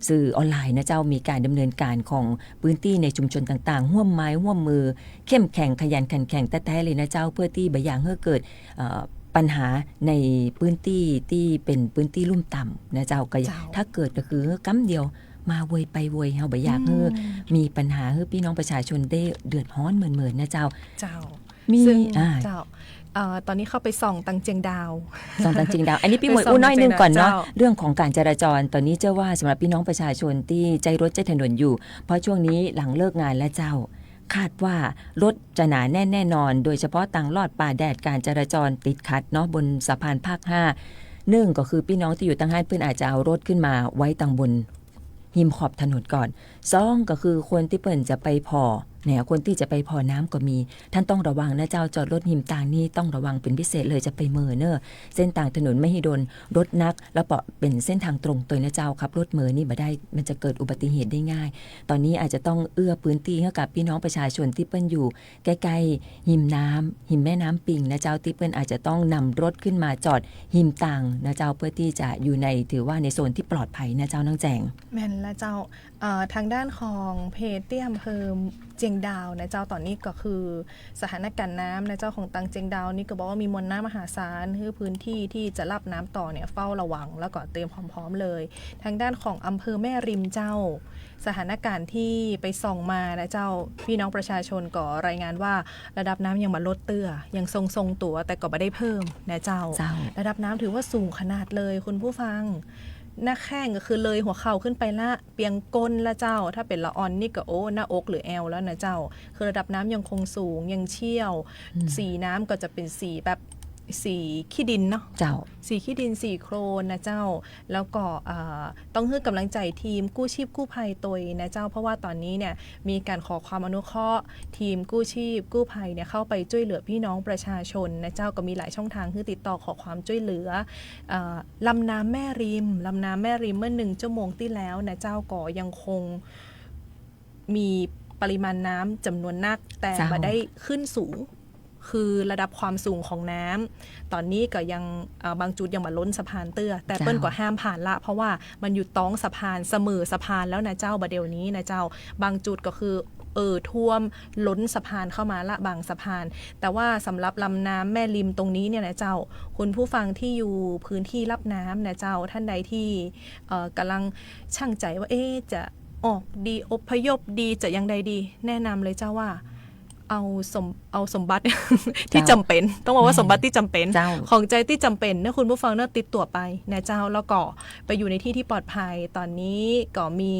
สื่อออนไลน์นะเจ้า มีก๋านดำเนินก๋านของพื้นตี้ในชุมชนต่างๆ ฮ่วมไม้ฮ่วมมือ เข้มแข็ง ขยันขันแข็งแต๊ๆ เลยนะเจ้า เพื่อตี้บ่อยากหื้อเกิด เอ่อ ปัญหาในพื้นตี้ตี้เป๋นพื้นตี้ลุ่มต่ำนะเจ้า ก็ เจ้า ถ้าเกิดก็คือก๊ำเดียว มาโวยไปโวย เฮาบ่อยากหื้อ อืม มีปัญหาหื้อปี้น้องประชาชนได้เดือดฮ้อนเหมือนๆ นะเจ้า เจ้า มี ซึ่ง อ่า เจ้า เอ่อ ต๋อนนี้เข้าไปส่องตางเจียงดาว ส่องตางเจียงดาว อันนี้ปี้หมวยอู้น้อยนึ่งก่อนเนาะ ไปส่องตางเจียงดาว เจ้า เรื่องของก๋านจราจร ต๋อนนี้เจ้าว่าสำหรับปี้น้องประชาชนตี้ใจ๊รถใจ๊ถนนอยู่ เพราะช่วงนี้หลังเลิกงานแล้วเจ้า คาดว่ารถจะหนาแน่นแน่นอน โดยเฉพาะตางลอดป่าแดด ก๋านจราจรติดขัดเนาะ บนสะพานภาคห้า นึ่งก็คือปี้น้องตี้อยู่ตางหั้น เปิ้นอาจจะเอารถขึ้นมาไว้ตางบน ฮิมขอบถนนก่อน สองก็คือคนตี้เปิ้นจะไปผ่อ เนี่ย คนตี้จะไปผ่อน้ำก็มี ต้านต้องระวังนะเจ้า จอดรถฮิมตางนี่ต้องระวังเป๋นพิเศษเลย จะไปเมินเน่อ เส้นตางถนนมหิดล รถนัก แล้วก็เป๋นเส้นตางตรงตวยนะเจ้า ขับรถเมินนี่บ่ได้ มันจะเกิดอุบัติเหตุได้ง่าย ต๋อนนี้อาจจะต้องเอื้อพื้นตี้หื้อกับปี้น้องประชาชนตี้เปิ้นอยู่ใก้ๆ ฮิมน้ำ ฮิมแม่น้ำปิงนะเจ้า ตี้เปิ้นอาจจะต้องนำรถขึ้นมาจอดฮิมตางนะเจ้า เปื้อตี้จะอยู่ใน ถือว่าในโซนตี้ปลอดภัยนะเจ้า น้องแจง แม่นละเจ้า เอ่อ ทางด้านของเพจตี้อำเภอเจียงดาวนะเจ้า ต๋อนนี้ก็คือสถานการณ์น้ำนะเจ้า ของตังเจียงดาวนี่ก็บอกว่ามีมวลน้ำมหาศาล หื้อพื้นตี้ตี้จะฮับน้ำต่อเนี่ยเฝ้าระวัง แล้วก็เตรียมความพร้อมเลย ทางด้านของอำเภอแม่ริมเจ้า สถานการณ์ตี้ไปส่องมานะเจ้า ปี้น้องประชาชนก็รายงานว่าระดับน้ำยังบ่ลดเตื้อ ยังทรงๆ ตั๋ว แต่ก็บ่ได้เพิ่มนะเจ้า เจ้า ระดับน้ำถือว่าสูงขนาดเลยคุณผู้ฟัง หน้าแข้งก็คือเลยหัวเข่าขึ้นไปละ เปียงก้นละเจ้า ถ้าเป๋นละอ่อนนี่ก็ โอ้ หน้าอกหรือแอวแล้วนะเจ้า คือระดับน้ำยังคงสูง ยังเชี่ยว อืม สีน้ำก็จะเป๋นสีแบบ สีขี้ดินเนาะ เจ้า สีขี้ดิน สีโคลนนะเจ้า แล้วก็ เอ่อ ต้องหื้อกำลังใจ๋ทีมกู้ชีพกู้ภัยตวยนะเจ้า เพราะว่าต๋อนนี้เนี่ยมีก๋านขอความอนุเคราะห์ ทีมกู้ชีพกู้ภัยเนี่ยเข้าไปจ้วยเหลือปี้น้องประชาชนนะเจ้า ก็มีหลายช่องตางหื้อติดต่อขอความจ้วยเหลือ เอ่อ ลำน้ำแม่ริม ลำน้ำแม่ริมเมื่อหนึ่งชั่วโมงตี้แล้วนะเจ้า ก็ยังคงมีปริมาณน้ำจ๋ำนวนนัก แต่ เจ้า บ่ได้ขึ้นสูง คือระดับความสูงของน้ำ ต๋อนนี้ก็ยัง เอ่อ บางจุดยังบ่ล้นสะพานเตื้อ แต่ เจ้า เปิ้นก็ห้ามผ่านละ เพราะว่ามันอยู่ต๊องสะพาน เสมอสะพานแล้วนะเจ้า บ่าเดี่ยวนี้นะเจ้า บางจุดก็คือ เอ่อ ท่วมล้นสะพานเข้ามาละ บางสะพาน แต่ว่าสำหรับลำน้ำแม่ริมตรงนี้เนี่ยนะเจ้า คุณผู้ฟังตี้อยู่พื้นตี้ฮับน้ำนะเจ้า ต้านใดตี้ เอ่อ ก่ำลังชั่งใจ๋ว่า เอ๊ะ จะออกดี อพยพดี จะยังใดดี แนะนำเลยเจ้าว่า เอาสม- เอาสมบัติ ตี้ เจ้า จ๋ำเป๋น ต้องบอกว่า แม่น สมบัติตี้จ๋ำเป๋น เจ้า ของใจ๋ตี้จ๋ำเป๋นเนาะคุณผู้ฟังเนาะ ติดตั๋วไปนะเจ้า แล้วก็ไปอยู่ในตี้ตี้ปลอดภัย ต๋อนนี้ก็มี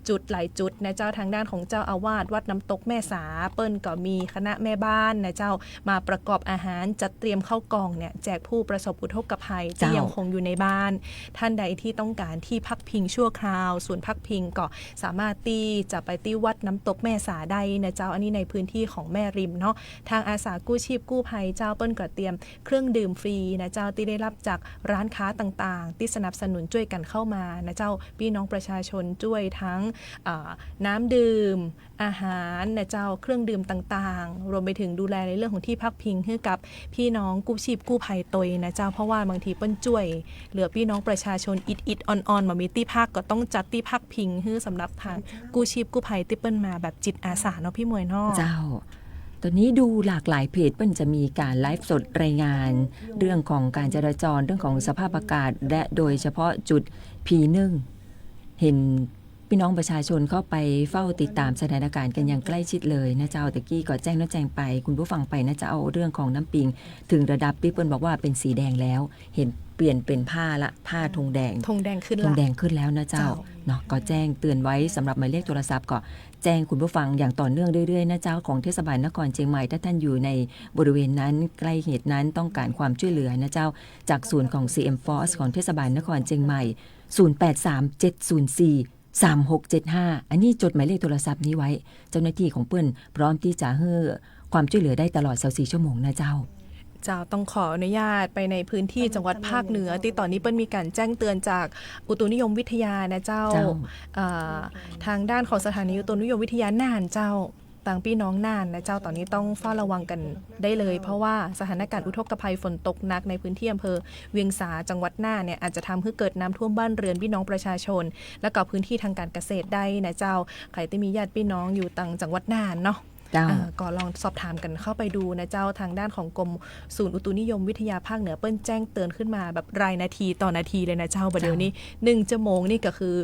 จุดหลายจุดนะเจ้า ทางด้านของเจ้าอาวาสวัดน้ำตกแม่สา เปิ้นก็มีคณะแม่บ้านนะเจ้า มาประกอบอาหาร จัดเตรียมข้าวกล่องเนี่ย แจกผู้ประสบอุทกภัยตี้ เจ้า ยังคงอยู่ในบ้าน ต้านใดตี้ต้องก๋านตี้พักพิงชั่วคราว ศูนย์พักพิงก็สามารถตี้จะไปตี้วัดน้ำตกแม่สาได้นะเจ้า อันนี้ในพื้นตี้ของแม่ริมเนาะ ทางอาสากู้ชีพกู้ภัยเจ้า เปิ้นก็เตรียมเครื่องดื่มฟรีนะเจ้า ตี้ได้ฮับจากร้านค้าต่างๆ ตี้สนับสนุนจ้วยกั๋นเข้ามานะเจ้า ปี้น้องประชาชนจ้วยทั้ง เอ่อ น้ำดื่ม อาหารนะเจ้า เครื่องดื่มต่างๆ รวมไปถึงดูแลในเรื่องของตี้พักพิงหื้อกับปี้น้องกู้ชีพกู้ภัยตวยนะเจ้า เพราะว่าบางทีเปิ้นจ้วยเหลือปี้น้องประชาชนอิดๆ อ่อนๆ บ่มีตี้พัก ก็ต้องจัดตี้พักพิงหื้อสำหรับทางกู้ชีพกู้ภัยตี้เปิ้นมาแบบจิตอาสาเนาะพี่หมวยเนาะ เจ้า ต๋อนนี้ดูหลากหลายเพจเปิ้นจะมีก๋านไลฟ์สดรายงานเรื่องของก๋านจราจร เรื่องของสภาพอากาศ และโดยเฉพาะจุด พีหนึ่ง เห็น ปี้น้องประชาชนเข้าไปเฝ้าติดต๋ามสถานก๋ารณ์กั๋นอย่างใกล้ชิดเลยนะเจ้า ตะกี้ก็แจ้งน้องแจงไป คุณผู้ฟังไปนะเจ้า เรื่องของน้ำปิง เถิงระดับตี้เปิ้นบอกว่าเป๋นสีแดงแล้ว เห็นเปลี่ยนเป๋นผ้าละ ผ้าธงแดง ธงแดงขึ้นละ ธงแดงขึ้นแล้วนะเจ้า เจ้า เนาะ ก็แจ้งเตือนไว้สำหรับหมายเลขโทรศัพท์ ก็แจ้งคุณผู้ฟังอย่างต่อเนื่องเรื่อยๆ นะเจ้า ของเทศบาลนครเจียงใหม่ ถ้าต้านอยู่ในบริเวณนั้น ใกล้เหตุนั้น ต้องก๋านความจ้วยเหลือนะเจ้า จากศูนย์ของ ซี เอ็ม Force ของเทศบาลนครเจียงใหม่ ศูนย์แปดสาม เจ็ดศูนย์สี่ สามหกเจ็ดห้า อันนี้จดหมายเลขโทรศัพท์นี้ไว้ เจ้าหน้าตี้ของเปิ้นพร้อมตี้จะหื้อความจ้วยเหลือได้ตลอดซาวสี่ชั่วโมงนะเจ้า เจ้า ต้องขออนุญาตไปในพื้นตี้จังหวัดภาคเหนือ ตี้ต๋อนนี้เปิ้นมีก๋านแจ้งเตือนจากอุตุนิยมวิทยานะเจ้า เจ้า เอ่อ ตางด้านของสถานีอุตุนิยมวิทยาน่านเจ้า ตางปี้น้องน่านนะเจ้า ต๋อนนี้ต้องเฝ้าระวังกั๋นได้เลย เพราะว่าสถานก๋ารณ์อุทกภัยฝนตกหนักในพื้นตี้อำเภอเวียงสาจังหวัดน่านเนี่ย อาจจะทำหื้อเกิดน้ำท่วมบ้านเรือนปี้น้องประชาชน แล้วก็พื้นตี้ทางก๋ารเกษตรได้นะเจ้า ใผตี้มีญาติปี้น้องอยู่ตางจังหวัดน่านเนาะ เจ้า เอ่อ ก็ลองสอบถามกั๋นเข้าไปดูนะเจ้า ตางด้านของกรมศูนย์อุตุนิยมวิทยาภาคเหนือเปิ้นแจ้งเตือนขึ้นมาแบบรายนาทีต่อนาทีเลยนะเจ้า บ่าเดี่ยวนี้ เจ้า หนึ่งชั่วโมงนี่ก็คือ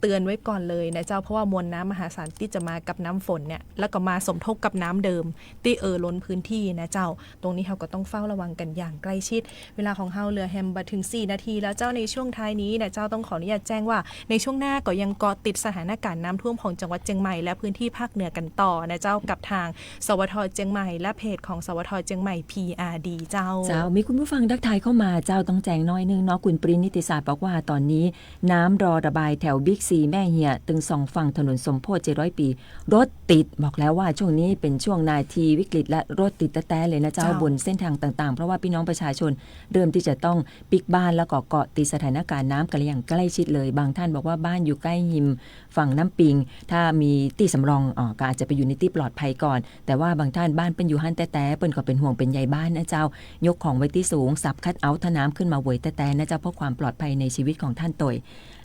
เตือนไว้ก่อนเลยนะเจ้า เพราะว่ามวลน้ำมหาศาลตี้จะมากับน้ำฝนเนี่ย แล้วก็มาสมทบกับน้ำเดิมตี้เอ่อล้นพื้นตี้นะเจ้า ตรงนี้เฮาก็ต้องเฝ้าระวังกั๋นอย่างใกล้ชิด เวลาของเฮาเหลือแหมบ่ถึงสี่นาทีแล้วเจ้า ในช่วงท้ายนี้นะเจ้า ต้องขออนุญาตแจ้งว่าในช่วงหน้าก็ยังเกาะติดสถานก๋ารณ์น้ำท่วมของจังหวัดเจียงใหม่และพื้นตี้ภาคเหนือกั๋นต่อนะเจ้า กับทาง าง สวท.เจียงใหม่ และเพจของ สวท.เจียงใหม่ พีอาร์ดี เจ้า เจ้า มีคุณผู้ฟังทักทายเข้ามาเจ้า ต้องแจ้งหน้อยนึ่งเนาะ คุณปรินนิติศาสตร์บอกว่าต๋อนนี้น้ำรอระบายแถวบิ๊กซีแม่เหียะ ตึงสองฝั่งถนนสมโพธิเจ็ดร้อยปี๋ รถติด บอกแล้วว่าช่วงนี้เป๋นช่วงนาทีวิกฤตและรถติดแต๊ๆ เลยนะเจ้า เจ้า บนเส้นทางต่างๆ เพราะว่าปี้น้องประชาชนเริ่มตี้จะต้องปิ๊กบ้าน แล้วก็เกาะติดสถานการณ์น้ำกั๋นอย่างใกล้ชิดเลย บางท่านบอกว่าบ้านอยู่ใก้ฮิม ฝั่งน้ำปิง ถ้ามีตี้สำรอง อ่อ ก็อาจจะไปอยู่ในตี้ปลอดภัยก่อน แต่ว่าบางท่านบ้านเปิ้นอยู่หั้นแต๊ๆ เปิ้นก็เป๋นห่วงเป๋นใยบ้านนะเจ้า ยกของไว้ตี้สูง สับคัทเอาท์ถ้าน้ำขึ้นมาเวยแต๊ๆ นะเจ้า เพื่อความปลอดภัยในชีวิตของท่านตวย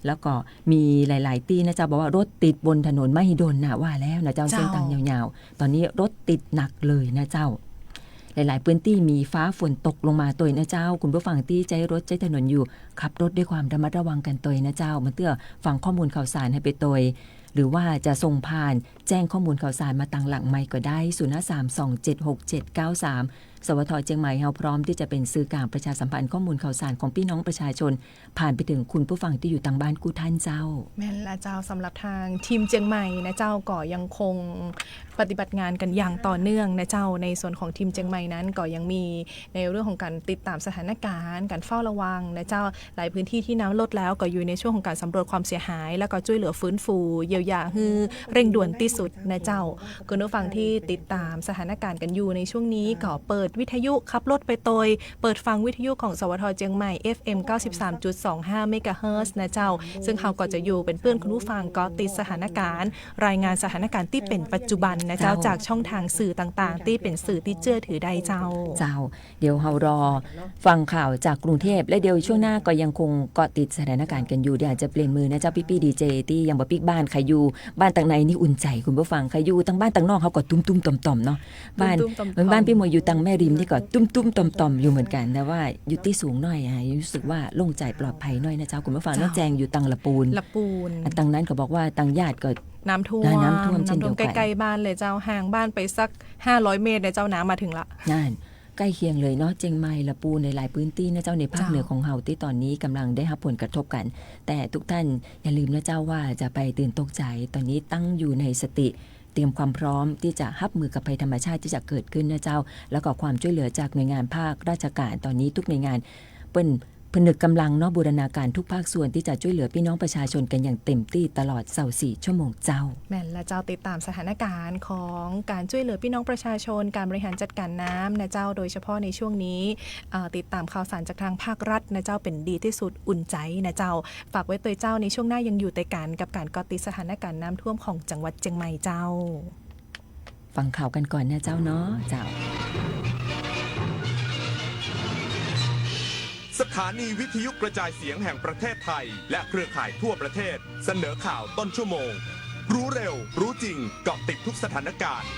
แล้วก็มีหลายๆ ตี้นะเจ้า บอกว่ารถติดบนถนนมหิดลน่ะ ว่าแล้วนะเจ้า เจ้า เส้นตางยาวๆ ต๋อนนี้รถติดหนักเลยนะเจ้า หลายๆ พื้นตี้มีฟ้าฝนตกลงมาตวยนะเจ้า คุณผู้ฟังตี้ใจ๊รถใจ๊ถนนอยู่ ขับรถด้วยความระมัดระวังกั๋นตวยนะเจ้า มาเตื้อฟังข้อมูลข่าวสารหื้อไปตวย หรือว่าจะส่งผ่านแจ้งข้อมูลข่าวสารมาตางหลังไมค์ก็ได้ ศูนย์ห้าสาม สองเจ็ดหก เจ็ดเก้าสาม สวท.เจียงใหม่เฮาพร้อมตี้จะเป๋นสื่อกลางประชาสัมพันธ์ข้อมูลข่าวสารของปี้น้องประชาชน ผ่านไปเถิงคุณผู้ฟังตี้อยู่ตางบ้านกู้ท่านเจ้า แม่นละเจ้า สำหรับตางทีมเจียงใหม่นะเจ้า ก็ยังคงปฏิบัติงานกั๋นอย่างต่อเนื่องนะเจ้า ในส่วนของทีมเจียงใหม่นั้นก็ยังมีในเรื่องของก๋านติดต๋ามสถานการณ์ ก๋านเฝ้าระวังนะเจ้า หลายพื้นตี้ตี้น้ำลดแล้วก็อยู่ในช่วงของก๋านสำรวจความเสียหาย แล้วก็จ้วยเหลือฟื้นฟูเยียวยาหื้อเร่งด่วนตี้สุดนะเจ้า คุณผู้ฟังตี้ติดต๋ามสถานการณ์กั๋นอยู่ในช่วงนี้ก็เปิดวิทยุขับรถไปตวย เปิดฟังวิทยุของ สวท.เจียงใหม่ เอฟเอ็ม เก้าสิบสามจุดสองห้า เมกะเฮิรตซ์นะเจ้า ซึ่งเฮาก็จะอยู่เป๋นเปื้อนคุณผู้ฟังเกาะติดสถานการณ์ รายงานสถานการณ์ตี้เป๋นปัจจุบันนะเจ้า เจ้า จากช่องทางสื่อต่างๆ ตี้เป๋นสื่อตี้เจื้อถือได้เจ้า เจ้า เดี๋ยวเฮารอฟังข่าวจากกรุงเทพฯ และเดี๋ยวช่วงหน้าก็ยังคงเกาะติดสถานการณ์กั๋นอยู่ เดี๋ยวอาจจะเปลี่ยนมือนะเจ้า ปี้ๆ ดีเจตี้ยังบ่ปิ๊กบ้าน ใผอยู่บ้านตางในนี่อุ่นใจ๋ คุณผู้ฟัง ใผอยู่ตางบ้านตางนอกเฮาก็ตุ้มๆ ต่อมๆ เนาะ บ้าน ตุ้มๆ ต่อมๆ บ้านปี้หมวยอยู่ตางแม่ริมนี่ก็ตุ้มๆ ต่อมๆ อยู่เหมือนกั๋น แต่ว่าอยู่ตี้สูงหน้อยอะ รู้สึกว่าโล่งใจ๋ปลอดภัยหน้อยนะเจ้า คุณผู้ฟัง เจ้า น้องแจงอยู่ตางละปูน ละปูน อ่ะ ตางนั้นก็บอกว่าตางยาดก็น้ำท่วม น้ำท่วมเจ้นเดียวกั๋น น้ำท่วมใก้ๆ บ้านเลยเจ้า ห่างบ้านไปสักห้าร้อยเมตรเนี่ยเจ้า น้ำมาเถิงละ นั่น ใก้เคียงเลยเนาะ เจียงใหม่ ละปูน หลายๆ พื้นตี้นะเจ้า ในภาค เจ้า เหนือของเฮาตี้ต๋อนนี้ก่ำลังได้ฮับผลกระทบกั๋น แต่ทุกท่านอย่าลืมนะเจ้าว่าจะไปตื่นตกใจ๋ ต๋อนนี้ตั้งอยู่ในสติ เตรียมความพร้อมตี้จะฮับมือกับภัยธรรมชาติตี้จะเกิดขึ้นนะเจ้า แล้วก็ความจ้วยเหลือจากหน่วยงานภาคราชก๋าน ต๋อนนี้ทุกหน่วยงานเปิ้นผนึกก่ำลังเนาะ บูรณาก๋านทุกภาคส่วนตี้จะจ้วยเหลือปี้น้องประชาชนกั๋นอย่างเต็มตี้ตลอดซาวสี่ชั่วโมงเจ้า แม่นละเจ้า ติดต๋ามสถานการณ์ของก๋านจ้วยเหลือปี้น้องประชาชน ก๋านบริหารจัดก๋านน้ำนะเจ้า โดยเฉพาะในช่วงนี้ เอ่อ ติดต๋ามข่าวสารจากตางภาครัฐนะเจ้า เป๋นดีตี้สุด อุ่นใจ๋นะเจ้า ฝากไว้ตวยเจ้า ในช่วงหน้ายังอยู่ตวยกั๋นกับก๋านเกาะติดสถานการณ์น้ำท่วมของจังหวัดเจียงใหม่เจ้า ฟังข่าวกั๋นก่อนนะเจ้าเนาะ เจ้า สถานีวิทยุกระจายเสียงแห่งประเทศไทย และเครือข่ายทั่วประเทศ เสนอข่าวต้นชั่วโมง รู้เร็ว รู้จริง เกาะติดทุกสถานการณ์